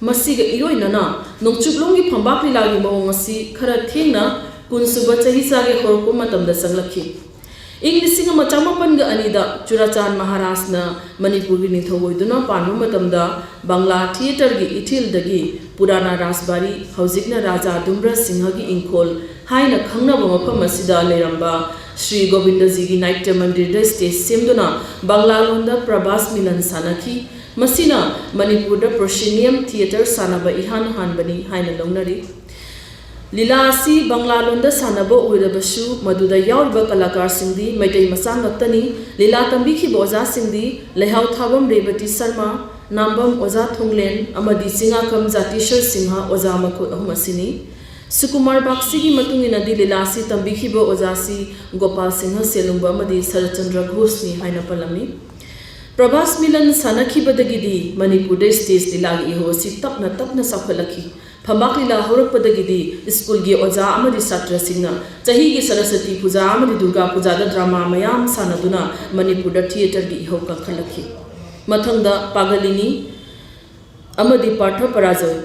ꯃꯁꯤꯒ ꯏꯔꯣꯏꯅꯅ ꯅꯣꯡꯆꯨꯞꯂꯣꯝꯒꯤ ꯐꯝꯕꯥꯛ ꯂꯤꯂꯥꯒꯤ ꯃꯑꯣꯡ ꯑꯁꯤ ꯈꯔ ꯊꯦꯡꯅ ꯀꯨꯟꯁꯨꯕ ꯆꯍꯤꯆꯥꯒꯤ ꯍꯧꯔꯛꯄ ꯃꯇꯝꯗ ꯆꯪꯂꯛꯈꯤ꯫ ꯏꯪ ꯂꯤꯁꯤꯡ ꯑꯃ ꯆꯥꯃꯥꯄꯟꯒ ꯑꯅꯤꯗ ꯆꯨꯔꯥꯆꯥꯟ ꯃꯍꯥꯔꯥꯖꯅ ꯃꯅꯤꯄꯨꯔꯒꯤ ꯅꯤꯡꯊꯧ ꯑꯣꯏꯗꯨꯅ ꯄꯥꯟꯕ ꯃꯇꯝꯗ ꯕꯪꯂꯥ ꯊꯤꯌꯦꯇꯔꯒꯤ ꯏꯊꯤꯜꯗꯒꯤ ꯄꯨꯔꯥꯅꯥ ꯔꯥꯖꯕꯥꯔꯤ, ꯍꯧꯖꯤꯛꯅ ꯔꯥꯖꯥ ꯗꯨꯝꯕ꯭ꯔ ꯁꯤꯡꯍꯒꯤ ꯏꯪꯈꯣꯜ ꯍꯥꯏꯅ ꯈꯪꯅꯕ ꯃꯐꯝ ꯑꯁꯤꯗ ꯂꯩꯔꯝꯕ ꯁ꯭ꯔꯤ ꯒꯣꯕꯤꯟꯗꯖꯤꯒꯤ ꯅꯥꯇ꯭ꯌ ꯃꯟꯗꯤꯔꯗ ꯁ꯭ꯇꯦꯖ ꯁꯦꯝꯗꯨꯅ ꯕꯪꯂꯥ ꯂꯣꯟꯗ ꯄ꯭ꯔꯚꯥꯁ ꯃꯤꯂꯟ ꯁꯥꯟꯅꯈꯤ꯫ ꯃꯁꯤꯅ ꯃꯅꯤꯄꯨꯔꯗ proscenium theatre ꯁꯥꯟꯅꯕ ꯏꯍꯥꯟ ꯍꯥꯟꯕꯅꯤ ꯍꯥꯏꯅ ꯂꯧꯅꯔꯤ꯫ ꯂꯤꯂꯥ ꯑꯁꯤ ꯕꯪꯂꯥ ꯂꯣꯟꯗ ꯁꯥꯟꯅꯕ ꯑꯣꯏꯔꯕꯁꯨ, ꯃꯗꯨꯗ ꯌꯥꯎꯔꯤꯕ ꯀꯂꯥꯀꯥꯔꯁꯤꯡꯗꯤ ꯃꯩꯇꯩ ꯃꯆꯥ ꯉꯥꯛꯇꯅꯤ꯫ ꯂꯤꯂꯥ ꯇꯝꯕꯤꯈꯤꯕ ꯑꯣꯖꯥꯁꯤꯡꯗꯤ ꯂꯩꯍꯥꯎꯊꯥꯕꯝ ꯔꯦꯕꯇꯤ ꯁꯔꯃ, ꯅꯥꯝꯕꯝ ꯑꯣꯖꯥ ꯊꯣꯡꯂꯦꯟ ꯑꯃꯗꯤ ꯆꯤꯡꯉꯥꯈꯝ ꯖꯥꯇꯤꯁꯔ ꯁꯤꯡꯍ ꯑꯣꯖꯥ ꯃꯈꯣꯏ ꯑꯍꯨꯝ ꯑꯁꯤꯅꯤ꯫ ꯁꯨꯀꯨꯃꯥꯔ ꯕꯥꯒꯆꯤꯒꯤ ꯃꯇꯨꯡ ꯏꯟꯅꯗꯤ ꯂꯤꯂꯥ ꯑꯁꯤ ꯇꯝꯕꯤꯈꯤꯕ ꯑꯣꯖꯥꯁꯤ ꯒꯣꯄꯥꯜ ꯁꯤꯡꯍ ꯁꯦꯂꯨꯡꯕ ꯑꯃꯗꯤ ꯁꯔꯠꯆꯟꯗ꯭ꯔ ꯘꯣꯁꯅꯤ ꯍꯥꯏꯅ ꯄꯜꯂꯝꯃꯤ꯫ ꯄ꯭ꯔꯚꯥꯁ ꯃꯤꯂꯟ ꯁꯥꯟꯅꯈꯤꯕꯗꯒꯤꯗꯤ ꯃꯅꯤꯄꯨꯔꯗ stage ꯂꯤꯂꯥꯒꯤ ꯏꯍꯧ ꯑꯁꯤ ꯇꯞꯅ ꯇꯞꯅ ꯆꯥꯎꯈꯠꯂꯛꯈꯤ꯫ ꯐꯝꯕꯥꯛ ꯂꯤꯂꯥ ꯍꯧꯔꯛꯄꯗꯒꯤꯗꯤ ꯁ꯭ꯀꯨꯜꯒꯤ ꯑꯣꯖꯥ ꯑꯃꯗꯤ ꯁꯥꯇ꯭ꯔꯁꯤꯡꯅ ꯆꯍꯤꯒꯤ ꯁꯔꯁꯋꯇꯤ ꯄꯨꯖꯥ ꯑꯃꯗꯤ ꯗꯨꯔꯒꯥ ꯄꯨꯖꯥꯗ drama ꯃꯌꯥꯝ ꯁꯥꯟꯅꯗꯨꯅ ꯃꯅꯤꯄꯨꯔꯗ theatreꯒꯤ ꯏꯍꯧ ꯀꯟꯈꯠꯂꯛꯈꯤ꯫ ꯃꯊꯪꯗ ꯄꯥꯒꯂꯤꯅꯤ ꯑꯃꯗꯤ ꯄꯥꯔꯊ ꯄꯔꯥꯖꯣꯏ꯫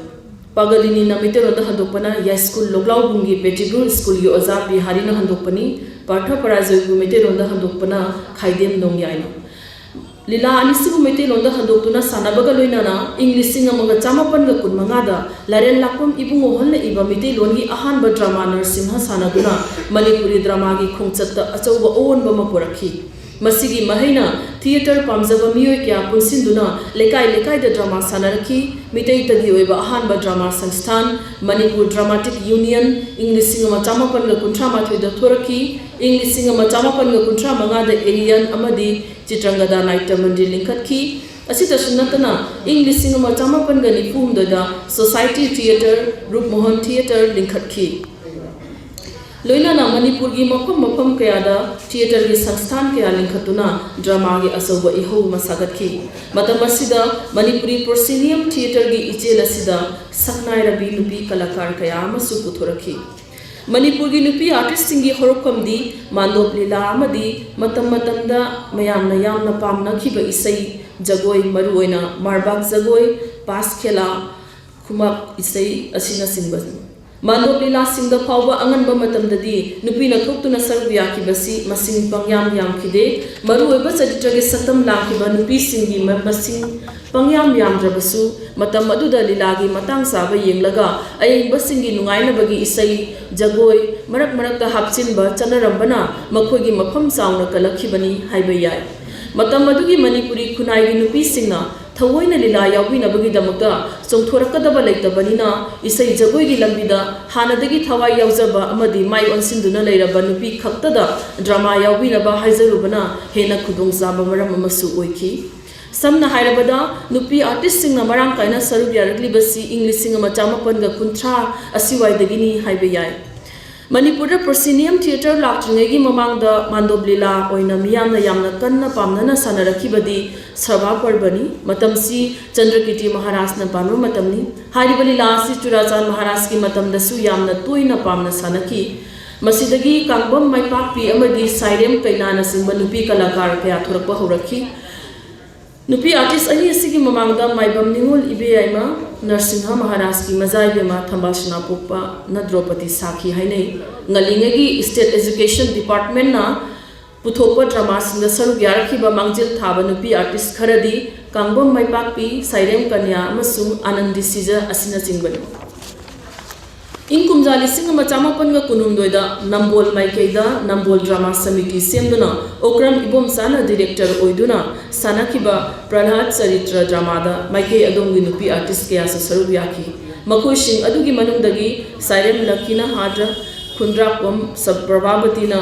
ꯄꯥꯒꯂꯤꯅꯤꯅ ꯃꯩꯇꯩꯂꯣꯟꯗ ꯍꯟꯗꯣꯛꯄꯅ ꯌꯥꯏꯁ꯭ꯀꯨꯜ ꯂꯣꯛꯂꯥꯎꯕꯨꯡꯒꯤ ꯄꯦꯇꯤꯒ꯭ꯔꯨ ꯁ꯭ꯀꯨꯜꯒꯤ ꯑꯣꯖꯥ ꯄꯤ ꯍꯥꯔꯤꯅ ꯍꯟꯗꯣꯛꯄꯅꯤ꯫ ꯄꯥꯔꯊ ꯄꯔꯥꯖꯣꯏꯕꯨ ꯃꯩꯇꯩꯂꯣꯟꯗ ꯍꯟꯗꯣꯛꯄꯅ ꯈꯥꯏꯗꯦꯝ ꯅꯣꯡꯌꯥꯏꯅ꯫ ꯂꯤꯂꯥ ꯑꯅꯤꯁꯤꯕꯨ ꯃꯩꯇꯩꯂꯣꯟꯗ ꯍꯟꯗꯣꯛꯇꯨꯅ ꯁꯥꯟꯅꯕꯒ ꯂꯣꯏꯅꯅ ꯏꯪ ꯂꯤꯁꯤꯡ ꯑꯃꯒ ꯆꯥꯃꯥꯄꯟꯒ ꯀꯨꯟꯃꯉꯥꯗ ꯂꯥꯏꯔꯦꯟ ꯂꯥꯛꯄꯝ ꯏꯕꯨꯡꯉꯣ ꯍꯣꯟꯅ ꯏꯕ ꯃꯤꯇꯩꯂꯣꯟꯒꯤ ꯑꯍꯥꯟꯕ drama ꯅꯔꯁꯤꯡꯍ ꯁꯥꯟꯅꯗꯨꯅ ꯃꯅꯤꯄꯨꯔꯤ dramaꯒꯤ ꯈꯣꯡꯆꯠꯇ ꯑꯆꯧꯕ ꯑꯑꯣꯟꯕ ꯑꯃ ꯄꯨꯔꯛꯈꯤ꯫ ꯃꯁꯤꯒꯤ ꯃꯍꯩꯅ theatre ꯄꯥꯝꯖꯕ ꯃꯤꯑꯣꯏ ꯀꯌꯥ ꯄꯨꯟꯁꯤꯟꯗꯨꯅ ꯂꯩꯀꯥꯏ ꯂꯩꯀꯥꯏꯗ drama ꯁꯥꯟꯅꯔꯛꯈꯤ꯫ ꯃꯤꯇꯩꯇꯒꯤ ꯑꯣꯏꯕ ꯑꯍꯥꯟꯕ drama ꯁꯪꯁꯊꯥꯟ ꯃꯅꯤꯄꯨꯔ Dramatic Union ꯏꯪ ꯂꯤꯁꯤꯡ ꯑꯃ ꯆꯥꯃꯥꯄꯟꯒ ꯀꯨꯟꯊ꯭ꯔꯥ ꯃꯥꯊꯣꯏꯗ ꯊꯣꯔꯛꯈꯤ꯫ ꯏꯪ ꯂꯤꯁꯤꯡ ꯑꯃ ꯆꯥꯃꯥꯄꯟꯒ ꯀꯨꯟꯊ꯭ꯔꯥ ꯃꯉꯥꯗ ꯑꯦꯔꯤꯌꯟ ꯑꯃꯗꯤ ꯆꯤꯇ꯭ꯔꯪꯒꯗꯥ ꯅꯥꯇ꯭ꯌ ꯃꯟꯗꯤꯔ ꯂꯤꯡꯈꯠꯈꯤ꯫ ꯑꯁꯤꯇꯁꯨ ꯅꯠꯇꯅ ꯏꯪ ꯂꯤꯁꯤꯡ ꯑꯃ ꯆꯥꯃꯥꯄꯟꯒ ꯅꯤꯐꯨ ꯍꯨꯝꯗꯣꯏꯗ Society Theatre, ꯔꯨꯞꯃꯣꯍꯟ Theatre ꯂꯤꯡꯈꯠꯈꯤ꯫ ꯂꯣꯏꯅꯅ ꯃꯅꯤꯄꯨꯔꯒꯤ ꯃꯐꯝ ꯃꯐꯝ ꯀꯌꯥꯗ theatreꯒꯤ ꯁꯪꯁꯊꯥꯟ ꯀꯌꯥ ꯂꯤꯡꯈꯠꯇꯨꯅ dramaꯒꯤ ꯑꯆꯧꯕ ꯏꯍꯧ ꯑꯃ ꯁꯥꯒꯠꯈꯤ꯫ ꯃꯇꯝ ꯑꯁꯤꯗ ꯃꯅꯤꯄꯨꯔꯤ proscenium theatreꯒꯤ ꯏꯆꯦꯜ ꯑꯁꯤꯗ ꯁꯛꯅꯥꯏꯔꯕꯤ ꯅꯨꯄꯤ ꯀꯂꯥꯀꯥꯔ ꯀꯌꯥ ꯑꯃꯁꯨ ꯄꯨꯊꯣꯔꯛꯈꯤ꯫ ꯃꯅꯤꯄꯨꯔꯒꯤ ꯅꯨꯄꯤ artistꯁꯤꯡꯒꯤ ꯍꯧꯔꯛꯐꯝꯗꯤ ꯃꯥꯟꯗꯣꯞ ꯂꯤꯂꯥ ꯑꯃꯗꯤ ꯃꯇꯝ ꯃꯇꯝꯗ ꯃꯌꯥꯝꯅ ꯌꯥꯝꯅ ꯄꯥꯝꯅꯈꯤꯕ ꯏꯁꯩ, ꯖꯒꯣꯏ, ꯃꯔꯨꯑꯣꯏꯅ ꯃꯥꯔꯕꯥꯛ ꯖꯒꯣꯏ, ꯄꯥꯁ ꯈꯦꯂꯥ, ꯈꯨꯃꯥꯛ ꯏꯁꯩ ꯑꯁꯤꯅꯆꯤꯡꯕꯅꯤ꯫ ꯃꯥꯟꯗꯣꯞ ꯂꯤꯂꯥꯁꯤꯡꯗ ꯐꯥꯎꯕ ꯑꯉꯟꯕ ꯃꯇꯝꯗꯗꯤ ꯅꯨꯄꯤꯅ ꯊꯣꯛꯇꯨꯅ ꯁꯔꯨꯛ ꯌꯥꯈꯤꯕꯁꯤ ꯃꯁꯤꯡ ꯄꯪꯌꯥꯝ ꯌꯥꯝꯈꯤꯗꯦ꯫ ꯃꯔꯨꯑꯣꯏꯕ ꯆꯔꯤꯇ꯭ꯔꯒꯤ ꯁꯛꯇꯝ ꯂꯥꯡꯈꯤꯕ ꯅꯨꯄꯤꯁꯤꯡꯒꯤ ꯃ-, ꯃꯁꯤꯡ ꯄꯪꯌꯥꯝ ꯌꯥꯝꯗ꯭ꯔꯕꯁꯨ, ꯃꯇꯝ ꯑꯗꯨꯗ ꯂꯤꯂꯥꯒꯤ ꯃꯇꯥꯡ ꯆꯥꯕ ꯌꯦꯡꯂꯒ ꯑꯌꯦꯡꯕꯁꯤꯡꯒꯤ ꯅꯨꯡꯉꯥꯏꯅꯕꯒꯤ ꯏꯁꯩ, ꯖꯒꯣꯏ, ꯃꯔꯛ ꯃꯔꯛꯇ ꯍꯥꯞꯆꯤꯟꯕ ꯆꯠꯅꯔꯝꯕꯅ ꯃꯈꯣꯏꯒꯤ ꯃꯐꯝ ꯆꯥꯎꯅ ꯀꯜꯂꯛꯈꯤꯕꯅꯤ ꯍꯥꯏꯕ ꯌꯥꯏ꯫ ꯃꯇꯝ ꯑꯗꯨꯒꯤ ꯃꯅꯤꯄꯨꯔꯤ ꯈꯨꯟꯅꯥꯏꯒꯤ ꯅꯨꯄꯤꯁꯤꯡꯅ ꯊꯑꯣꯏꯅ ꯂꯤꯂꯥ ꯌꯥꯎꯕꯤꯅꯕꯒꯤꯗꯃꯛꯇ ꯆꯣꯡꯊꯣꯔꯛꯀꯗꯕ ꯂꯩꯇꯕꯅꯤꯅ, ꯏꯁꯩ ꯖꯒꯣꯏꯒꯤ ꯂꯝꯕꯤꯗ ꯍꯥꯟꯅꯗꯒꯤ ꯊꯋꯥꯏ ꯌꯥꯎꯖꯕ ꯑꯃꯗꯤ ꯃꯥꯏ ꯑꯣꯟꯁꯤꯟꯗꯨꯅ ꯂꯩꯔꯕ ꯅꯨꯄꯤ ꯈꯛꯇꯗ ꯗ꯭ꯔꯃꯥ ꯌꯥꯎꯕꯤꯅꯕ ꯍꯥꯏꯖꯔꯨꯕꯅ ꯍꯦꯟꯅ ꯈꯨꯗꯣꯡꯆꯥꯕ ꯃꯔꯝ ꯑꯃꯁꯨ ꯑꯣꯏꯈꯤ꯫ ꯁꯝꯅ ꯍꯥꯏꯔꯕꯗ, ꯅꯨꯄꯤ ꯑꯥꯔꯇꯤꯁꯁꯤꯡꯅ ꯃꯔꯥꯡ ꯀꯥꯏꯅ ꯁꯔꯨꯛ ꯌꯥꯔꯛꯂꯤꯕꯁꯤ ꯏꯪ ꯂꯤꯁꯤꯡ ꯑꯃ ꯆꯥꯃꯥꯄꯟꯒ ꯀꯨꯟꯊ꯭ꯔꯥ ꯑꯁꯤꯋꯥꯏꯗꯒꯤꯅꯤ ꯍꯥꯏꯕ ꯌꯥꯏ꯫ ꯃꯅꯤꯄꯨꯔꯗ ꯄ꯭ꯔꯣꯁꯤꯅꯤꯌꯝ ꯊꯤꯌꯦꯇꯔ ꯂꯥꯛꯇ꯭ꯔꯤꯉꯩꯒꯤ ꯃꯃꯥꯡꯗ ꯃꯥꯟꯗꯣꯞ ꯂꯤꯂꯥ ꯑꯣꯏꯅ ꯃꯤꯌꯥꯝꯅ ꯌꯥꯝꯅ ꯀꯟꯅ ꯄꯥꯝꯅꯅ ꯁꯥꯟꯅꯔꯛꯈꯤꯕꯗꯤ ꯁꯚꯥ ꯄꯔꯕꯅꯤ꯫ ꯃꯇꯝꯁꯤ ꯆꯟꯗ꯭ꯔꯀꯤꯔꯇꯤ ꯃꯍꯥꯔꯥꯖꯅ ꯄꯥꯟꯕ ꯃꯇꯝꯅꯤ꯫ ꯍꯥꯏꯔꯤꯕ ꯂꯤꯂꯥ ꯑꯁꯤ ꯆꯨꯔꯥꯆꯥꯟ ꯃꯍꯥꯔꯥꯖꯀꯤ ꯃꯇꯝꯗꯁꯨ ꯌꯥꯝꯅ ꯇꯣꯏꯅ ꯄꯥꯝꯅ ꯁꯥꯟꯅꯈꯤ꯫ ꯃꯁꯤꯗꯒꯤ ꯀꯥꯡꯕꯝ ꯃꯥꯏꯄꯥꯛꯄꯤ ꯑꯃꯗꯤ ꯁꯥꯏꯔꯦꯝ ꯀꯩꯅꯥꯅꯆꯤꯡꯕ ꯅꯨꯄꯤ ꯀꯂꯥꯀꯥꯔ ꯀꯌꯥ ꯊꯣꯔꯛꯄ ꯍꯧꯔꯛꯈꯤ꯫ ꯅꯨꯄꯤ ꯑꯥꯔꯇꯤꯁ ꯑꯅꯤ ꯑꯁꯤꯒꯤ ꯃꯃꯥꯡꯗ ꯃꯥꯏꯕꯝ ꯅꯤꯉꯣꯜ ꯏꯕꯦꯌꯥꯏꯃ ꯅꯔꯁꯤꯡꯍ ꯃꯍꯥꯔꯥꯖꯀꯤ ꯃꯆꯥ ꯏꯕꯦꯝꯃ ꯊꯝꯕꯥꯜ ꯁꯅꯥꯄꯣꯛꯄꯅ ꯗ꯭ꯔꯧꯄꯗꯤ ꯁꯥꯈꯤ ꯍꯥꯏꯅꯩ꯫ ꯉꯜꯂꯤꯉꯩꯒꯤ ꯁ꯭ꯇꯦꯠ ꯑꯦꯖꯨꯀꯦꯁꯟ ꯗꯤꯄꯥꯔꯠꯃꯦꯟꯅ ꯄꯨꯊꯣꯛꯄ ꯗ꯭ꯔꯃꯥꯁꯤꯡꯗ ꯁꯔꯨꯛ ꯌꯥꯔꯛꯈꯤꯕ ꯃꯥꯡꯖꯤꯜ ꯊꯥꯕ ꯅꯨꯄꯤ ꯑꯥꯔꯇꯤꯁ ꯈꯔꯗꯤ ꯀꯥꯡꯕꯝ ꯃꯥꯏꯄꯥꯛꯄꯤ, ꯁꯥꯏꯔꯦꯝ ꯀꯟꯌꯥ ꯑꯃꯁꯨꯡ ꯑꯥꯅꯟꯗꯤ ꯁꯤꯖ ꯑꯁꯤꯅꯆꯤꯡꯕꯅꯤ꯫ ꯏꯪ ꯀꯨꯝꯖꯥ ꯂꯤꯁꯤꯡ ꯑꯃ ꯆꯥꯃꯥꯄꯟꯒ ꯀꯨꯟꯍꯨꯝꯗꯣꯏꯗ ꯅꯝꯕꯣꯜ ꯃꯥꯏꯀꯩꯗ ꯅꯝꯕꯣꯜ ꯗ꯭ꯔꯃꯥ ꯁꯃꯤꯇꯤ ꯁꯦꯝꯗꯨꯅ ꯑꯣꯀ꯭ꯔꯝ ꯏꯕꯣꯝꯆꯥꯅ ꯗꯤꯔꯦꯛꯇꯔ ꯑꯣꯏꯗꯨꯅ ꯁꯥꯟꯅꯈꯤꯕ ꯄ꯭ꯔꯍꯂꯥꯗ ꯆꯔꯤꯇ꯭ꯔ ꯗ꯭ꯔꯃꯥꯗ ꯃꯥꯏꯀꯩ ꯑꯗꯣꯝꯒꯤ ꯅꯨꯄꯤ ꯑꯥꯔꯇꯤꯁ ꯀꯌꯥꯁꯨ ꯁꯔꯨꯛ ꯌꯥꯈꯤ꯫ ꯃꯈꯣꯏꯁꯤꯡ ꯑꯗꯨꯒꯤ ꯃꯅꯨꯡꯗꯒꯤ ꯁꯥꯏꯔꯦꯝ ꯂꯛꯀꯤꯅ ꯍꯥꯗ꯭ꯔ, ꯈꯨꯟꯗ꯭ꯔꯥꯛꯄꯝ ꯁ-, ꯄ꯭ꯔꯚꯥꯕꯇꯤꯅ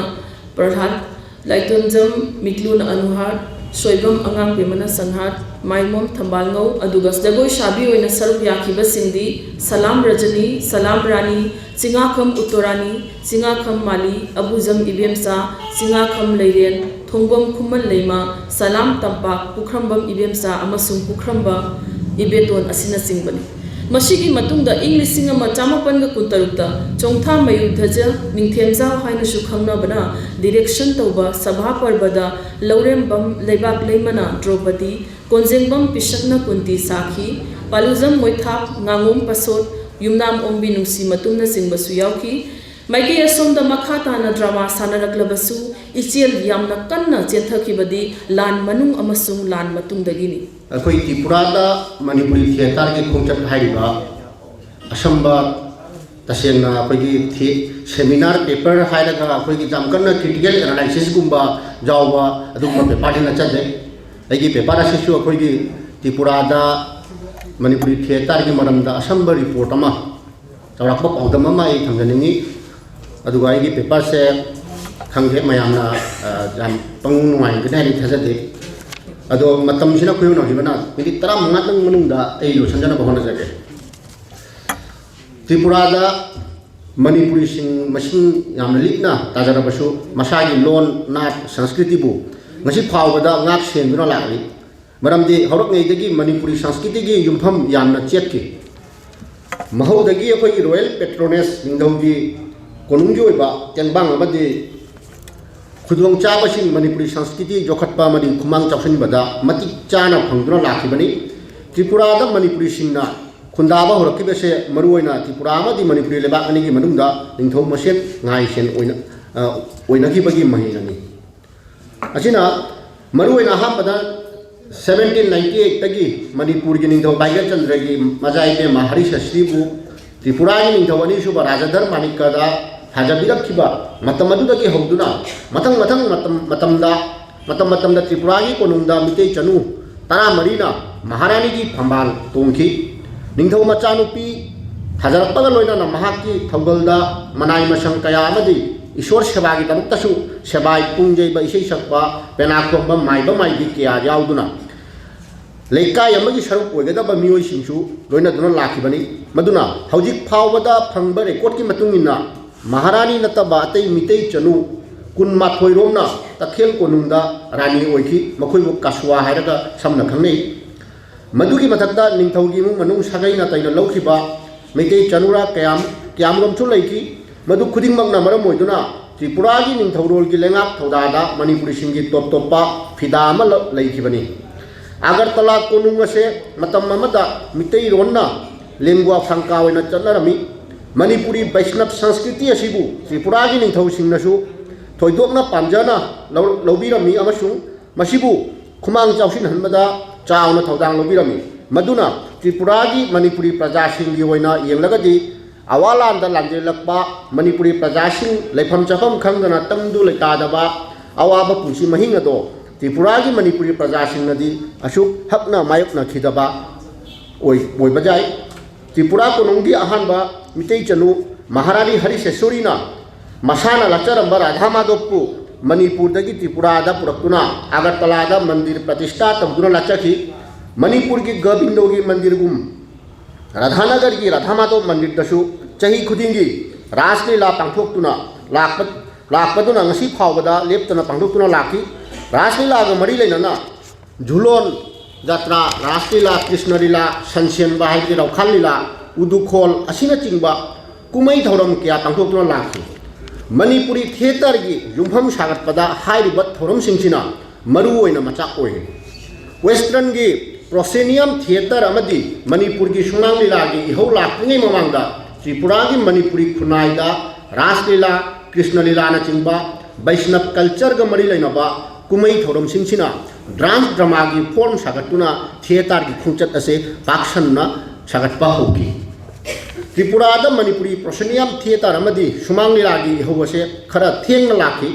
ꯄ꯭ꯔꯍꯂꯥꯗ, ꯂꯥꯏꯇꯣꯟꯖꯝ ꯃꯤꯠꯂꯨꯅ ꯑꯅꯨꯍꯥꯠ, ꯁꯣꯏꯕꯝ ꯑꯉꯥꯡꯕꯦꯝꯃꯅ ꯁꯪꯍꯥꯠ, ꯃꯥꯏꯃꯣꯝ ꯊꯝꯕꯥꯜꯉꯧ, ꯑꯗꯨꯒ ꯖꯒꯣꯏ ꯁꯥꯕꯤ ꯑꯣꯏꯅ ꯁꯔꯨꯛ ꯌꯥꯈꯤꯕꯁꯤꯡꯗꯤ ꯁꯂꯥꯝ ꯔꯖꯅꯤ, ꯁꯂꯥꯝ ꯔꯥꯅꯤ, ꯆꯤꯡꯉꯥꯈꯝ ꯎꯠꯇꯣꯔꯥꯅꯤ, ꯆꯤꯡꯉꯥꯈꯝ ꯃꯥꯂꯤ, ꯑꯕꯨꯖꯝ ꯏꯕꯦꯝꯆꯥ, ꯆꯤꯡꯉꯥꯈꯝ ꯂꯩꯔꯦꯟ, ꯊꯣꯡꯕꯝ ꯈꯨꯃꯟ ꯂꯩꯃ, ꯁꯂꯥꯝ ꯇꯝꯄꯥꯛ, ꯄꯨꯈ꯭ꯔꯝꯕꯝ ꯏꯕꯦꯝꯆꯥ ꯑꯃꯁꯨꯡ ꯄꯨꯈ꯭ꯔꯝꯕ ꯏꯕꯦꯇꯣꯟ ꯑꯁꯤꯅꯆꯤꯡꯕꯅꯤ꯫ ꯃꯁꯤꯒꯤ ꯃꯇꯨꯡꯗ ꯏꯪ ꯂꯤꯁꯤꯡ ꯑꯃ ꯆꯥꯃꯥꯄꯟꯒ ꯀꯨꯟꯇꯔꯨꯛꯇ ꯆꯣꯡꯊꯥ ꯃꯌꯨ ꯙꯖ ꯅꯤꯡꯊꯦꯝꯖꯥꯎ ꯍꯥꯏꯅꯁꯨ ꯈꯪꯅꯕꯅ ꯗꯤꯔꯦꯛꯁꯟ ꯇꯧꯕ ꯁꯚꯥ ꯄꯔꯕꯗ ꯂꯧꯔꯦꯝꯕꯝ ꯂꯩꯕꯥꯛ ꯂꯩꯃꯅ ꯗ꯭ꯔꯧꯄꯗꯤ, ꯀꯣꯟꯖꯦꯡꯕꯝ ꯄꯤꯁꯛꯅ ꯀꯨꯟꯇꯤ ꯁꯥꯈꯤ, ꯄꯥꯂꯨꯖꯝ ꯃꯣꯏꯊꯥꯞ, ꯉꯥꯉꯣꯝ ꯄꯁꯣꯠ, ꯌꯨꯝꯅꯥꯝ ꯑꯣꯡꯕꯤ ꯅꯨꯡꯁꯤ ꯃꯇꯨꯝꯅꯆꯤꯡꯕꯁꯨ ꯌꯥꯎꯈꯤ꯫ ꯃꯥꯏꯀꯩ ꯑꯁꯣꯝꯗ ꯃꯈꯥ ꯇꯥꯅ ꯗ꯭ꯔꯃꯥ ꯁꯥꯟꯅꯔꯛꯂꯕꯁꯨ, ꯏꯆꯦꯜ ꯌꯥꯝꯅ ꯀꯟꯅ ꯆꯦꯟꯊꯈꯤꯕꯗꯤ ꯂꯥꯟ ꯃꯅꯨꯡ ꯑꯃꯁꯨꯡ ꯂꯥꯟ ꯃꯇꯨꯡꯗꯒꯤꯅꯤ꯫ ꯑꯩꯈꯣꯏ ꯇ꯭ꯔꯤꯄꯨꯔꯥꯗ ꯃꯅꯤꯄꯨꯔꯤ ꯊꯤꯌꯦꯇꯔꯒꯤ ꯈꯣꯡꯆꯠ ꯍꯥꯏꯔꯤꯕ ꯑꯁꯝꯕ, ꯇꯁꯦꯡꯅ ꯑꯩꯈꯣꯏꯒꯤ ꯊꯤ-, ꯁꯦꯃꯤꯅꯥꯔ ꯄꯦꯄꯔ ꯍꯥꯏꯔꯒ ꯑꯩꯈꯣꯏꯒꯤ ꯌꯥꯝ ꯀꯟꯅ ꯀ꯭ꯔꯤꯇꯤꯀꯦꯜ ꯑꯦꯅꯥꯂꯥꯏꯁꯤꯁꯀꯨꯝꯕ ꯌꯥꯎꯕ ꯑꯗꯨꯒꯨꯝꯕ ꯄꯦꯄꯔꯗꯤ ꯅꯠꯆꯗꯦ꯫ ꯑꯩꯒꯤ ꯄꯦꯄꯔ ꯑꯁꯤꯁꯨ ꯑꯩꯈꯣꯏꯒꯤ ꯇ꯭ꯔꯤꯄꯨꯔꯥꯗ ꯃꯅꯤꯄꯨꯔꯤ ꯊꯤꯌꯦꯇꯔꯒꯤ ꯃꯔꯝꯗ ꯑꯁꯝꯕ ꯔꯤꯄꯣꯔꯠ ꯑꯃ, ꯆꯥꯎꯔꯥꯛꯄ ꯄꯥꯎꯗꯝ ꯑꯃ ꯑꯩ ꯊꯝꯖꯅꯤꯡꯉꯤ꯫ ꯑꯗꯨꯒ ꯑꯩꯒꯤ ꯄꯦꯄꯔꯁꯦ, ꯈꯪꯗꯦ, ꯃꯌꯥꯝꯅ ꯑ, ꯌꯥꯝ ꯄꯪꯅꯨꯡ ꯅꯨꯡꯉꯥꯏꯒꯅꯤ ꯍꯥꯏꯅ ꯊꯥꯖꯗꯦ꯫ ꯑꯗꯣ ꯃꯇꯝꯁꯤꯅ ꯈꯨꯌꯧꯅꯈꯤꯕꯅ ꯃꯤꯅꯤꯠ ꯇꯔꯥꯃꯉꯥꯇꯪ ꯃꯅꯨꯡꯗ ꯑꯩ ꯂꯣꯏꯁꯤꯟꯖꯅꯕ ꯍꯣꯠꯅꯖꯒꯦ꯫ ꯇ꯭ꯔꯤꯄꯨꯔꯥꯗ ꯃꯅꯤꯄꯨꯔꯤꯁꯤꯡ ꯃꯁꯤꯡ ꯌꯥꯝꯅ ꯂꯤꯛꯅ ꯇꯥꯖꯔꯕꯁꯨ, ꯃꯁꯥꯒꯤ ꯂꯣꯟ, ꯅꯥꯠ, ꯁꯪꯁꯀ꯭ꯔꯤꯇꯤꯕꯨ ꯉꯁꯤ ꯐꯥꯎꯕꯗ ꯉꯥꯛ ꯁꯦꯟꯗꯨꯅ ꯂꯥꯛꯂꯤ꯫ ꯃꯔꯝꯗꯤ ꯍꯧꯔꯛꯉꯩꯗꯒꯤ ꯃꯅꯤꯄꯨꯔꯤ ꯁꯪꯁꯀ꯭ꯔꯤꯇꯤꯒꯤ ꯌꯨꯝꯐꯝ ꯌꯥꯝꯅ ꯆꯦꯠꯈꯤ꯫ ꯃꯍꯧꯗꯒꯤ ꯑꯩꯈꯣꯏꯒꯤ ꯔꯣꯌꯦꯜ ꯄꯦꯇ꯭ꯔꯣꯅꯦꯖ ꯅꯤꯡꯊꯧꯒꯤ ꯀꯣꯅꯨꯡꯒꯤ ꯑꯣꯏꯕ ꯇꯦꯡꯕꯥꯡ ꯑꯃꯗꯤ ꯈꯨꯗꯣꯡꯆꯥꯕꯁꯤꯡ ꯃꯅꯤꯄꯨꯔꯤ ꯁꯪꯁꯀ꯭ꯔꯤꯇꯤ ꯌꯣꯛꯈꯠꯄ ꯑꯃꯗꯤ ꯈꯨꯃꯥꯡ ꯆꯥꯎꯁꯤꯟꯕꯗ ꯃꯇꯤꯛ ꯆꯥꯅ ꯐꯪꯗꯨꯅ ꯂꯥꯛꯈꯤꯕꯅꯤ꯫ ꯇ꯭ꯔꯤꯄꯨꯔꯥꯗ ꯃꯅꯤꯄꯨꯔꯤꯁꯤꯡꯅ ꯈꯨꯟꯗꯥꯕ ꯍꯧꯔꯛꯈꯤꯕꯁꯦ ꯃꯔꯨꯑꯣꯏꯅ ꯇ꯭ꯔꯤꯄꯨꯔꯥ ꯑꯃꯗꯤ ꯃꯅꯤꯄꯨꯔꯤ ꯂꯩꯕꯥꯛ ꯑꯅꯤꯒꯤ ꯃꯅꯨꯡꯗ ꯅꯤꯡꯊꯧ ꯃꯁꯦꯟ ꯉꯥꯏ ꯁꯦꯟ ꯑꯣꯏꯅ, ꯑ, ꯑꯣꯏꯅꯈꯤꯕꯒꯤ ꯃꯍꯩꯅꯅꯤ꯫ ꯑꯁꯤꯅ ꯃꯔꯨꯑꯣꯏꯅ ꯑꯍꯥꯟꯕꯗ ꯁꯕꯦꯟꯇꯤꯟ ꯅꯥꯏꯟꯇꯤ ꯑꯩꯠꯇꯒꯤ ꯃꯅꯤꯄꯨꯔꯒꯤ ꯅꯤꯡꯊꯧ ꯚꯥꯏꯒ꯭ꯌꯆꯟꯗ꯭ꯔꯒꯤ ꯃꯆꯥ ꯏꯕꯦꯝꯃ ꯍꯔꯤꯁ ꯁ꯭ꯔꯤꯕꯨ ꯇ꯭ꯔꯤꯄꯨꯔꯥꯒꯤ ꯅꯤꯡꯊꯧ ꯑꯅꯤꯁꯨꯕ ꯔꯥꯖꯥꯙꯔ ꯃꯥꯅꯤꯛꯀꯗ ꯊꯥꯖꯕꯤꯔꯛꯈꯤꯕ ꯃꯇꯝ ꯑꯗꯨꯗꯒꯤ ꯍꯧꯗꯨꯅ ꯃꯊꯪ ꯃꯊꯪ ꯃꯇꯝ ꯃꯇꯝꯗ, ꯃꯇꯝ ꯃꯇꯝꯗ ꯇ꯭ꯔꯤꯄꯨꯔꯥꯒꯤ ꯀꯣꯅꯨꯡꯗ ꯃꯤꯇꯩ ꯆꯅꯨ ꯇꯔꯥꯃꯔꯤꯅ ꯃꯍꯥꯔꯥꯅꯤꯒꯤ ꯐꯝꯕꯥꯜ ꯇꯣꯡꯈꯤ꯫ ꯅꯤꯡꯊꯧ ꯃꯆꯥꯅꯨꯄꯤ ꯊꯥꯖꯔꯛꯄꯒ ꯂꯣꯏꯅꯅ ꯃꯍꯥꯛꯀꯤ ꯊꯧꯒꯜꯗ ꯃꯅꯥꯏ ꯃꯁꯪ ꯀꯌꯥ ꯑꯃꯗꯤ ꯏꯁꯣꯔ ꯁꯦꯕꯥꯒꯤꯗꯃꯛꯇꯁꯨ ꯁꯦꯕꯥꯏ ꯄꯨꯡ ꯌꯩꯕ, ꯏꯁꯩ ꯁꯛꯄ, ꯄꯦꯅꯥ ꯈꯣꯡꯕ, ꯃꯥꯏꯕ ꯃꯥꯏꯕꯤ ꯀꯌꯥ ꯌꯥꯎꯗꯨꯅ ꯂꯩꯀꯥꯏ ꯑꯃꯒꯤ ꯁꯔꯨꯛ ꯑꯣꯏꯒꯗꯕ ꯃꯤꯑꯣꯏꯁꯤꯡꯁꯨ ꯂꯣꯏꯅꯗꯨꯅ ꯂꯥꯛꯈꯤꯕꯅꯤ꯫ ꯃꯗꯨꯅ ꯍꯧꯖꯤꯛ ꯐꯥꯎꯕꯗ ꯐꯪꯕ ꯔꯦꯀꯣꯔꯠꯀꯤ ꯃꯇꯨꯡ ꯏꯟꯅ ꯃꯍꯥꯔꯥꯅꯤ ꯅꯠꯇꯕ ꯑꯇꯩ ꯃꯤꯇꯩ ꯆꯅꯨ ꯀꯨꯟꯃꯥꯊꯣꯏ ꯔꯣꯝꯅ ꯇꯈꯦꯜ ꯀꯣꯅꯨꯡꯗ ꯔꯥꯅꯤ ꯑꯣꯏꯈꯤ꯫ ꯃꯈꯣꯏꯕꯨ ꯀꯁꯋꯥ ꯍꯥꯏꯔꯒ ꯁꯝꯅ ꯈꯪꯅꯩ꯫ ꯃꯗꯨꯒꯤ ꯃꯊꯛꯇ ꯅꯤꯡꯊꯧꯒꯤ ꯏꯃꯨꯡ ꯃꯅꯨꯡ ꯁꯥꯒꯩ ꯅꯥꯇꯩꯅ ꯂꯧꯈꯤꯕ ꯃꯩꯇꯩ ꯆꯅꯨꯔꯥ ꯀꯌꯥꯝ, ꯀꯌꯥꯝꯔꯣꯝꯁꯨ ꯂꯩꯈꯤ꯫ ꯃꯗꯨ ꯈꯨꯗꯤꯡꯃꯛꯅ ꯃꯔꯝ ꯑꯣꯏꯗꯨꯅ ꯇ꯭ꯔꯤꯄꯨꯔꯥꯒꯤ ꯅꯤꯡꯊꯧꯔꯣꯜꯒꯤ ꯂꯩꯉꯥꯛ ꯊꯧꯗꯥꯗ ꯃꯅꯤꯄꯨꯔꯤꯁꯤꯡꯒꯤ ꯇꯣꯞ ꯇꯣꯞꯄ ꯐꯤꯗꯥ ꯑꯃ ꯂ-, ꯂꯩꯈꯤꯕꯅꯤ꯫ ꯑꯒꯔꯇꯂꯥ ꯀꯣꯅꯨꯡ ꯑꯁꯦ ꯃꯇꯝ ꯑꯃꯗ ꯃꯤꯇꯩꯔꯣꯟꯅ ꯂꯦꯡꯒ꯭ꯋꯥ ꯐ꯭ꯔꯥꯡꯀꯥ ꯑꯣꯏꯅ ꯆꯠꯅꯔꯝꯃꯤ꯫ ꯃꯅꯤꯄꯨꯔꯤ ꯕꯩꯁꯅꯕ ꯁꯪꯁꯀ꯭ꯔꯤꯇꯤ ꯑꯁꯤꯕꯨ ꯇ꯭ꯔꯤꯄꯨꯔꯥꯒꯤ ꯅꯤꯡꯊꯧꯁꯤꯡꯅꯁꯨ ꯊꯣꯏꯗꯣꯛꯅ ꯄꯥꯝꯖꯅ ꯂꯧ-, ꯂꯧꯕꯤꯔꯝꯃꯤ ꯑꯃꯁꯨꯡ ꯃꯁꯤꯕꯨ ꯈꯨꯃꯥꯡ ꯆꯥꯎꯁꯤꯟꯍꯟꯕꯗ ꯆꯥꯎꯅ ꯊꯧꯗꯥꯡ ꯂꯧꯕꯤꯔꯝꯃꯤ꯫ ꯃꯗꯨꯅ ꯇ꯭ꯔꯤꯄꯨꯔꯥꯒꯤ ꯃꯅꯤꯄꯨꯔꯤ ꯄ꯭ꯔꯖꯥꯁꯤꯡꯒꯤ ꯑꯣꯏꯅ ꯌꯦꯡꯂꯒꯗꯤ ꯑꯋꯥ ꯂꯥꯟꯗ ꯂꯥꯟꯖꯦꯜꯂꯛꯄ ꯃꯅꯤꯄꯨꯔꯤ ꯄ꯭ꯔꯖꯥꯁꯤꯡ ꯂꯩꯐꯝ ꯆꯥꯐꯝ ꯈꯪꯗꯅ ꯇꯪꯗꯨ ꯂꯩꯇꯥꯗꯕ ꯑꯋꯥꯕ ꯄꯨꯟꯁꯤ ꯃꯍꯤꯡ ꯑꯗꯣ ꯇ꯭ꯔꯤꯄꯨꯔꯥꯒꯤ ꯃꯅꯤꯄꯨꯔꯤ ꯄ꯭ꯔꯖꯥꯁꯤꯡꯅꯗꯤ ꯑꯁꯨꯛ ꯍꯛꯅ ꯃꯥꯌꯣꯛꯅꯈꯤꯗꯕ ꯑꯣꯏ-, ꯑꯣꯏꯕ ꯌꯥꯏ꯫ ꯇ꯭ꯔꯤꯄꯨꯔꯥ ꯀꯣꯅꯨꯡꯒꯤ ꯑꯍꯥꯟꯕ ꯃꯤꯇꯩ ꯆꯅꯨ ꯃꯍꯥꯔꯥꯅꯤ ꯍꯔꯤꯁꯦꯁꯣꯔꯤꯅ ꯃꯁꯥꯅ ꯂꯥꯠꯆꯔꯝꯕ ꯔꯥꯙꯥ ꯃꯥꯙꯕꯄꯨ ꯃꯅꯤꯄꯨꯔꯗꯒꯤ ꯇ꯭ꯔꯤꯄꯨꯔꯥꯗ ꯄꯨꯔꯛꯇꯨꯅ ꯑꯒꯔꯇꯂꯥꯗ ꯃꯟꯗꯤꯔ ꯄ꯭ꯔꯇꯤꯁꯊꯥ ꯇꯧꯗꯨꯅ ꯂꯥꯠꯆꯈꯤ꯫ ꯃꯅꯤꯄꯨꯔꯒꯤ ꯒꯣꯕꯤꯟꯗꯣꯒꯤ ꯃꯟꯗꯤꯔꯒꯨꯝ ꯔꯥꯙꯥꯅꯒꯔꯒꯤ ꯔꯥꯙꯥ ꯃꯥꯙꯕ ꯃꯟꯗꯤꯔꯗꯁꯨ ꯆꯍꯤ ꯈꯨꯗꯤꯡꯒꯤ ꯔꯥꯁ ꯂꯤꯂꯥ ꯄꯥꯡꯊꯣꯛꯇꯨꯅ ꯂꯥꯛꯄ, ꯂꯥꯛꯄꯗꯨꯅ ꯉꯁꯤ ꯐꯥꯎꯕꯗ ꯂꯦꯞꯇꯅ ꯄꯥꯡꯊꯣꯛꯇꯨꯅ ꯂꯥꯛꯈꯤ꯫ ꯔꯥꯁ ꯂꯤꯂꯥꯒ ꯃꯔꯤ ꯂꯩꯅꯅ ꯖꯨꯂꯣꯟ, ꯖꯇ꯭ꯔꯥ, ꯔꯥꯁ ꯂꯤꯂꯥ, ꯀ꯭ꯔꯤꯁꯅ ꯂꯤꯂꯥ, ꯁꯟꯁꯦꯟꯕ ꯍꯥꯏꯕꯗꯤ ꯂꯧꯈꯥꯟ ꯂꯤꯂꯥ, ꯎꯗꯨꯈꯣꯜ ꯑꯁꯤꯅꯆꯤꯡꯕ ꯀꯨꯝꯍꯩ ꯊꯧꯔꯝ ꯀꯌꯥ ꯄꯥꯡꯊꯣꯛꯇꯨꯅ ꯂꯥꯛꯈꯤ꯫ ꯃꯅꯤꯄꯨꯔꯤ ꯊꯤꯌꯦꯇꯔꯒꯤ ꯌꯨꯝꯐꯝ ꯁꯥꯒꯠꯄꯗ ꯍꯥꯏꯔꯤꯕ ꯊꯧꯔꯝꯁꯤꯡꯁꯤꯅ ꯃꯔꯨ ꯑꯣꯏꯅ ꯃꯆꯥꯛ ꯑꯣꯏꯔꯤ꯫ ꯋꯦꯁꯇ꯭ꯔꯟꯒꯤ ꯄ꯭ꯔꯣꯁꯦꯅꯤꯌꯝ ꯊꯤꯌꯦꯇꯔ ꯑꯃꯗꯤ ꯃꯅꯤꯄꯨꯔꯒꯤ ꯁꯨꯃꯥꯡ ꯂꯤꯂꯥꯒꯤ ꯏꯍꯧ ꯂꯥꯛꯇ꯭ꯔꯤꯉꯩ ꯃꯃꯥꯡꯗ ꯇ꯭ꯔꯤꯄꯨꯔꯥꯒꯤ ꯃꯅꯤꯄꯨꯔꯤ ꯈꯨꯟꯅꯥꯏꯗ ꯔꯥꯁ ꯂꯤꯂꯥ, ꯀ꯭ꯔꯤꯁꯅ ꯂꯤꯂꯥꯅꯆꯤꯡꯕ ꯕꯩꯁꯅꯕ ꯀꯜꯆꯔꯒ ꯃꯔꯤ ꯂꯩꯅꯕ ꯀꯨꯝꯍꯩ ꯊꯧꯔꯝꯁꯤꯡꯁꯤꯅ ꯗꯥꯟꯁ ꯗ꯭ꯔꯃꯥꯒꯤ ꯐꯣꯔꯝ ꯁꯥꯒꯠꯇꯨꯅ ꯊꯤꯌꯦꯇꯔꯒꯤ ꯈꯣꯡꯆꯠ ꯑꯁꯦ ꯄꯥꯛ ꯁꯟꯅ ꯁꯥꯒꯠꯄ ꯍꯧꯈꯤ꯫ ꯇ꯭ꯔꯤꯄꯨꯔꯥꯗ ꯃꯅꯤꯄꯨꯔꯤ ꯄ꯭ꯔꯣꯁꯦꯅꯤꯌꯝ ꯊꯤꯌꯦꯇꯔ ꯑꯃꯗꯤ ꯁꯨꯃꯥꯡ ꯂꯤꯂꯥꯒꯤ ꯏꯍꯧ ꯑꯁꯦ ꯈꯔ ꯊꯦꯡꯅ ꯂꯥꯛꯈꯤ꯫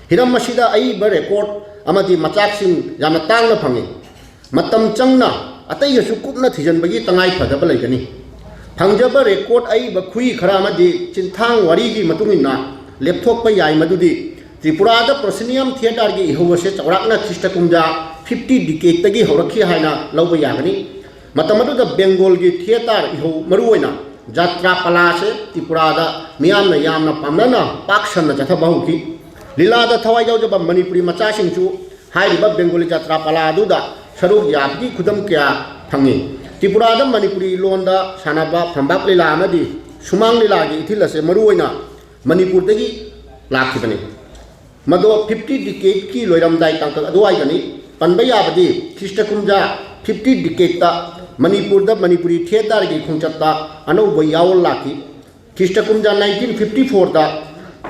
ꯍꯤꯔꯝ ꯑꯁꯤꯗ ꯑꯏꯕ ꯔꯦꯀꯣꯔꯗ ꯑꯃꯗꯤ ꯃꯆꯥꯛꯁꯤꯡ ꯌꯥꯝꯅ ꯇꯥꯡꯅ ꯐꯪꯏ꯫ ꯃꯇꯝ ꯆꯪꯅ ꯑꯇꯩꯒꯁꯨ ꯀꯨꯞꯅ ꯊꯤꯖꯤꯟꯕꯒꯤ ꯇꯉꯥꯏ ꯐꯗꯕ ꯂꯩꯒꯅꯤ꯫ ꯐꯪꯖꯕ ꯔꯦꯀꯣꯔꯗ ꯑꯏꯕ ꯈꯨꯏ ꯈꯔ ꯑꯃꯗꯤ ꯆꯤꯟꯊꯥꯡ ꯋꯥꯔꯤꯒꯤ ꯃꯇꯨꯡ ꯏꯟꯅ ꯂꯦꯞꯊꯣꯛꯄ ꯌꯥꯏ, ꯃꯗꯨꯗꯤ ꯇ꯭ꯔꯤꯄꯨꯔꯥꯗ ꯄ꯭ꯔꯣꯁꯤꯅꯤꯌꯝ ꯊꯤꯌꯦꯇꯔꯒꯤ ꯏꯍꯧ ꯑꯁꯤ ꯆꯥꯎꯔꯥꯛꯅ ꯈ꯭ꯔꯤꯁꯇ ꯀꯨꯝꯖꯥ ꯐꯤꯐꯇꯤ ꯗꯤꯀꯦꯗꯇꯒꯤ ꯍꯧꯔꯛꯈꯤ ꯍꯥꯏꯅ ꯂꯧꯕ ꯌꯥꯒꯅꯤ꯫ ꯃꯇꯝ ꯑꯗꯨꯗ ꯕꯦꯡꯒꯣꯜꯒꯤ ꯊꯤꯌꯦꯇꯔ ꯏꯍꯧ, ꯃꯔꯨꯑꯣꯏꯅ ꯖꯥꯇ꯭ꯔꯥ ꯄꯂꯥ ꯑꯁꯤ ꯇ꯭ꯔꯤꯄꯨꯔꯥꯗ ꯃꯤꯌꯥꯝꯅ ꯌꯥꯝꯅ ꯄꯥꯝꯅꯅ ꯄꯥꯛ ꯁꯟꯅ ꯆꯠꯊꯕ ꯍꯧꯈꯤ꯫ ꯂꯤꯂꯥꯗ ꯊꯋꯥꯏ ꯌꯥꯎꯖꯕ ꯃꯅꯤꯄꯨꯔꯤ ꯃꯆꯥꯁꯤꯡꯁꯨ ꯍꯥꯏꯔꯤꯕ ꯕꯦꯡꯒꯣꯂꯤ ꯖꯥꯇ꯭ꯔꯥ ꯄꯂꯥ ꯑꯗꯨꯗ ꯁꯔꯨꯛ ꯌꯥꯕꯒꯤ ꯈꯨꯗꯝ ꯀꯌꯥ ꯐꯪꯏ꯫ ꯇ꯭ꯔꯤꯄꯨꯔꯥꯗ ꯃꯅꯤꯄꯨꯔꯤ ꯂꯣꯟꯗ ꯁꯥꯟꯅꯕ ꯐꯝꯕꯥꯛ ꯂꯤꯂꯥ ꯑꯃꯗꯤ ꯁꯨꯃꯥꯡ ꯂꯤꯂꯥꯒꯤ ꯏꯊꯤꯜ ꯑꯁꯦ ꯃꯔꯨꯑꯣꯏꯅ ꯃꯅꯤꯄꯨꯔꯗꯒꯤ ꯂꯥꯛꯈꯤꯕꯅꯤ꯫ ꯃꯗꯣ ꯐꯤꯐꯇꯤ ꯗꯤꯀꯦꯗꯀꯤ ꯂꯣꯏꯔꯝꯗꯥꯏ ꯇꯥꯡꯀꯛ ꯑꯗꯨꯋꯥꯏꯗꯅꯤ꯫ ꯄꯟꯕ ꯌꯥꯕꯗꯤ ꯈ꯭ꯔꯤꯁꯇ ꯀꯨꯝꯖꯥ ꯐꯤꯐꯇꯤ ꯗꯤꯀꯦꯗꯇ ꯃꯅꯤꯄꯨꯔꯗ ꯃꯅꯤꯄꯨꯔꯤ ꯊꯤꯌꯦꯇꯔꯒꯤ ꯈꯣꯡꯆꯠꯇ ꯑꯅꯧꯕ ꯌꯥꯑꯣꯜ ꯂꯥꯛꯈꯤ꯫ ꯈ꯭ꯔꯤꯁꯇ ꯀꯨꯝꯖꯥ ꯅꯥꯏꯟꯇꯤꯟ ꯐꯤꯐꯇꯤ ꯐꯣꯔꯗ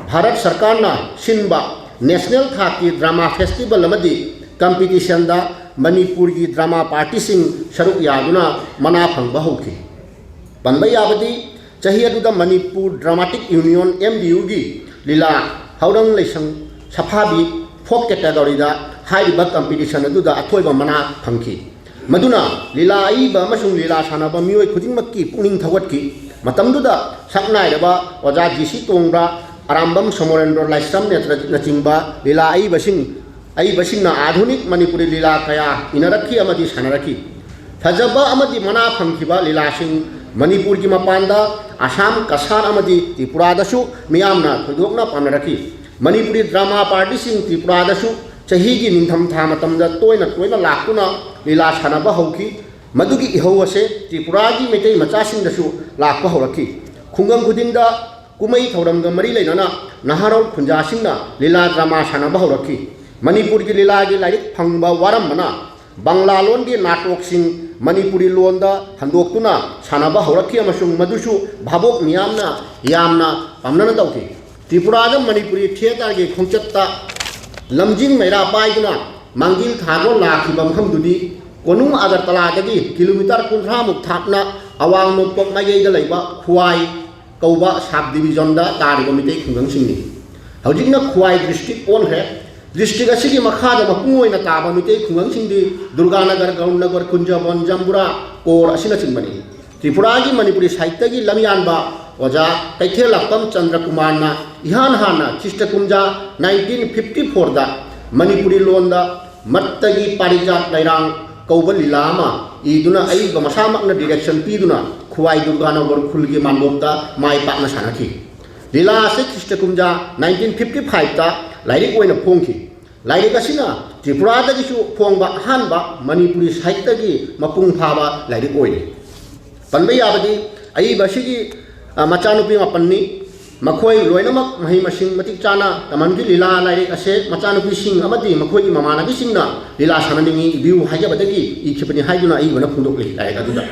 ꯚꯥꯔꯠ ꯁꯔꯀꯥꯔꯅ ꯁꯤꯟꯕ ꯅꯦꯁꯅꯦꯜ ꯊꯥꯛꯀꯤ ꯗ꯭ꯔꯃꯥ ꯐꯦꯁꯇꯤꯚꯦꯜ ꯑꯃꯗꯤ ꯀꯝꯄꯤꯇꯤꯁꯟꯗ ꯃꯅꯤꯄꯨꯔꯒꯤ ꯗ꯭ꯔꯃꯥ ꯄꯥꯔꯇꯤꯁꯤꯡ ꯁꯔꯨꯛ ꯌꯥꯗꯨꯅ ꯃꯅꯥ ꯐꯪꯕ ꯍꯧꯈꯤ꯫ ꯄꯟꯕ ꯌꯥꯕꯗꯤ ꯆꯍꯤ ꯑꯗꯨꯗ Manipur dramatic union, M D ꯌꯨꯒꯤ ꯂꯤꯂꯥ ꯍꯧꯔꯪ ꯂꯩꯁꯪ ꯁꯐꯥꯕꯤ ꯐꯣꯛ ꯀꯦꯇꯦꯒꯣꯔꯤꯗ ꯍꯥꯏꯔꯤꯕ ꯀꯝꯄꯤꯇꯤꯁꯟ ꯑꯗꯨꯗ ꯑꯊꯣꯏꯕ ꯃꯅꯥ ꯐꯪꯈꯤ꯫ ꯃꯗꯨꯅ ꯂꯤꯂꯥ ꯑꯏꯕ ꯑꯃꯁꯨꯡ ꯂꯤꯂꯥ ꯁꯥꯟꯅꯕ ꯃꯤꯑꯣꯏ ꯈꯨꯗꯤꯡꯃꯛꯀꯤ ꯄꯨꯛꯅꯤꯡ ꯊꯧꯒꯠꯈꯤ꯫ ꯃꯇꯝꯗꯨꯗ ꯁꯛ ꯅꯥꯏꯔꯕ ꯑꯣꯖꯥ ꯖꯤ ꯁꯤ ꯇꯣꯡꯕ꯭ꯔꯥ, ꯑꯔꯥꯝꯕꯝ ꯁꯣꯃꯣꯔꯦꯟꯗ꯭ꯔꯣ ꯂꯥꯏꯁ꯭ꯔꯝꯅꯆꯤꯡꯕ ꯂꯤꯂꯥ ꯑꯏꯕꯁꯤꯡ ꯑꯏꯕꯁꯤꯡꯅ ꯑꯥꯙꯨꯅꯤꯛ ꯃꯅꯤꯄꯨꯔꯤ ꯂꯤꯂꯥ ꯀꯌꯥ ꯏꯅꯔꯛꯈꯤ ꯑꯃꯗꯤ ꯁꯥꯟꯅꯔꯛꯈꯤ꯫ ꯐꯖꯕ ꯑꯃꯗꯤ ꯃꯅꯥ ꯐꯪꯈꯤꯕ ꯂꯤꯂꯥꯁꯤꯡ ꯃꯅꯤꯄꯨꯔꯒꯤ ꯃꯄꯥꯟꯗ, ꯑꯁꯥꯝ, ꯀꯁꯥꯔ ꯑꯃꯗꯤ ꯇ꯭ꯔꯤꯄꯨꯔꯥꯗꯁꯨ ꯃꯤꯌꯥꯝꯅ ꯊꯣꯏꯗꯣꯛꯅ ꯄꯥꯝꯅꯔꯛꯈꯤ꯫ ꯃꯅꯤꯄꯨꯔꯤ ꯗ꯭ꯔꯃꯥ ꯄꯥꯔꯇꯤꯁꯤꯡ ꯇ꯭ꯔꯤꯄꯨꯔꯥꯗꯁꯨ ꯆꯍꯤꯒꯤ ꯅꯤꯡꯊꯝꯊꯥ ꯃꯇꯝꯗ ꯇꯣꯏꯅ ꯇꯣꯏꯅ ꯂꯥꯛꯇꯨꯅ ꯂꯤꯂꯥ ꯁꯥꯟꯅꯕ ꯍꯧꯈꯤ꯫ ꯃꯗꯨꯒꯤ ꯏꯍꯧ ꯑꯁꯦ ꯇ꯭ꯔꯤꯄꯨꯔꯥꯒꯤ ꯃꯩꯇꯩ ꯃꯆꯥꯁꯤꯡꯗꯁꯨ ꯂꯥꯛꯄ ꯍꯧꯔꯛꯈꯤ꯫ ꯈꯨꯡꯒꯪ ꯈꯨꯗꯤꯡꯗ ꯀꯨꯝꯍꯩ ꯊꯧꯔꯝꯒ ꯃꯔꯤ ꯂꯩꯅꯅ ꯅꯍꯥꯔꯣꯜ ꯈꯨꯟꯖꯥꯁꯤꯡꯅ ꯂꯤꯂꯥ ꯗ꯭ꯔꯃꯥ ꯁꯥꯟꯅꯕ ꯍꯧꯔꯛꯈꯤ꯫ ꯃꯅꯤꯄꯨꯔꯒꯤ ꯂꯤꯂꯥꯒꯤ ꯂꯥꯏꯔꯤꯛ ꯐꯪꯕ ꯋꯥꯔꯝꯕꯅ ꯕꯪꯂꯥ ꯂꯣꯟꯒꯤ ꯅꯥꯇꯣꯛꯁꯤꯡ ꯃꯅꯤꯄꯨꯔꯤ ꯂꯣꯟꯗ ꯍꯟꯗꯣꯛꯇꯨꯅ ꯁꯥꯟꯅꯕ ꯍꯧꯔꯛꯈꯤ ꯑꯃꯁꯨꯡ ꯃꯗꯨꯁꯨ ꯚꯥꯕꯣꯛ ꯃꯤꯌꯥꯝꯅ ꯌꯥꯝꯅ ꯄꯥꯝꯅꯅ ꯇꯧꯈꯤ꯫ ꯇ꯭ꯔꯤꯄꯨꯔꯥꯗ ꯃꯅꯤꯄꯨꯔꯤ ꯊꯤꯌꯦꯇꯔꯒꯤ ꯈꯣꯡꯆꯠꯇ ꯂꯝꯖꯤꯡ ꯃꯩꯔꯥ ꯄꯥꯏꯗꯨꯅ ꯃꯥꯡꯖꯤꯜ ꯊꯥꯗꯨꯅ ꯂꯥꯛꯈꯤꯕ ꯃꯐꯝꯗꯨꯗꯤ ꯀꯣꯅꯨꯡ ꯑꯒꯔꯇꯂꯥꯗꯒꯤ ꯀꯤꯂꯣꯃꯤꯇꯔ ꯀꯨꯟꯊ꯭ꯔꯥꯃꯨꯛ ꯊꯥꯞꯅ ꯑꯋꯥꯡ ꯅꯣꯡꯄꯣꯛ ꯃꯥꯏꯀꯩꯗ ꯂꯩꯕ ꯈꯨꯋꯥꯏ ꯀꯧꯕ ꯁꯕ ꯗꯤꯕꯤꯖꯟꯗ ꯇꯥꯔꯤꯕ ꯃꯤꯇꯩ ꯈꯨꯡꯒꯪꯁꯤꯡꯅꯤ꯫ ꯍꯧꯖꯤꯛꯅ ꯈꯨꯋꯥꯏ ꯗꯤꯁꯇ꯭ꯔꯤꯛ ꯑꯣꯟꯈ꯭ꯔꯦ꯫ ꯗꯤꯁꯇ꯭ꯔꯤꯛ ꯑꯁꯤꯒꯤ ꯃꯈꯥꯗ ꯃꯄꯨꯡ ꯑꯣꯏꯅ ꯇꯥꯕ ꯃꯤꯇꯩ ꯈꯨꯡꯒꯪꯁꯤꯡꯗꯤ ꯗꯨꯔꯒꯥꯅꯒꯔ, ꯒꯧꯔꯅꯒꯔ, ꯀꯨꯟꯖꯕꯣꯟ, ꯖꯝꯕꯨꯔꯥ, ꯀꯣꯔ ꯑꯁꯤꯅꯆꯤꯡꯕꯅꯤ꯫ ꯇ꯭ꯔꯤꯄꯨꯔꯥꯒꯤ ꯃꯅꯤꯄꯨꯔꯤ ꯁꯥꯍꯤꯇ꯭ꯌꯒꯤ ꯂꯝꯌꯥꯟꯕ ꯑꯣꯖꯥ ꯀꯩꯊꯦꯜꯂꯥꯛꯄꯝ ꯆꯟꯗ꯭ꯔ ꯀꯨꯃꯥꯔꯅ ꯏꯍꯥꯟ ꯍꯥꯟꯅ ꯈ꯭ꯔꯤꯁꯇ ꯀꯨꯝꯖꯥ ꯅꯥꯏꯟꯇꯤꯟ ꯐꯤꯐꯇꯤ ꯐꯣꯔꯗ ꯃꯅꯤꯄꯨꯔꯤ ꯂꯣꯟꯗ ꯃꯠꯇꯒꯤ ꯄꯥꯔꯤꯖꯥꯠ ꯂꯩꯔꯥꯡ ꯀꯧꯕ ꯂꯤꯂꯥ ꯑꯃ ꯏꯗꯨꯅ ꯑꯏꯕ ꯃꯁꯥꯃꯛꯅ ꯗꯤꯔꯦꯛꯁꯟ ꯄꯤꯗꯨꯅ ꯈꯨꯋꯥꯏ ꯗꯨꯔꯒꯥꯅꯒꯔ ꯈꯨꯜꯒꯤ ꯃꯥꯟꯗꯣꯞꯇ ꯃꯥꯏ ꯄꯥꯛꯅ ꯁꯥꯟꯅꯈꯤ꯫ ꯂꯤꯂꯥ ꯑꯁꯤ ꯈ꯭ꯔꯤꯁꯇ ꯀꯨꯝꯖꯥ ꯅꯥꯏꯟꯇꯤꯟ ꯐꯤꯐꯇꯤ ꯐꯥꯏꯚꯇ ꯂꯥꯏꯔꯤꯛ ꯑꯣꯏꯅ ꯐꯣꯡꯈꯤ꯫ ꯂꯥꯏꯔꯤꯛ ꯑꯁꯤꯅ ꯇ꯭ꯔꯤꯄꯨꯔꯥꯗꯒꯤꯁꯨ ꯐꯣꯡꯕ ꯑꯍꯥꯟꯕ ꯃꯅꯤꯄꯨꯔꯤ ꯁꯥꯍꯤꯇ꯭ꯌꯒꯤ ꯃꯄꯨꯡ ꯐꯥꯕ ꯂꯥꯏꯔꯤꯛ ꯑꯣꯏꯔꯤ꯫ ꯄꯟꯕ ꯌꯥꯕꯗꯤ ꯑꯏꯕ ꯑꯁꯤꯒꯤ, ꯑ, ꯃꯆꯥꯅꯨꯄꯤ ꯃꯥꯄꯟꯅꯤ꯫ ꯃꯈꯣꯏ ꯂꯣꯏꯅꯃꯛ ꯃꯍꯩ ꯃꯁꯤꯡ ꯃꯇꯤꯛ ꯆꯥꯅ ꯇꯝꯍꯟꯈꯤ꯫ ꯂꯤꯂꯥ ꯂꯥꯏꯔꯤꯛ ꯑꯁꯦ ꯃꯆꯥꯅꯨꯄꯤꯁꯤꯡ ꯑꯃꯗꯤ ꯃꯈꯣꯏꯒꯤ ꯃꯃꯥꯟꯅꯕꯤꯁꯤꯡꯅ ꯂꯤꯂꯥ ꯁꯥꯟꯅꯅꯤꯡꯏ, ꯏꯕꯤꯌꯨ ꯍꯥꯏꯖꯕꯗꯒꯤ ꯏꯈꯤꯕꯅꯤ ꯍꯥꯏꯗꯨꯅ ꯑꯏꯕꯅ ꯐꯣꯡꯗꯣꯛꯂꯤ ꯂꯥꯏꯔꯤꯛ ꯑꯗꯨꯗ꯫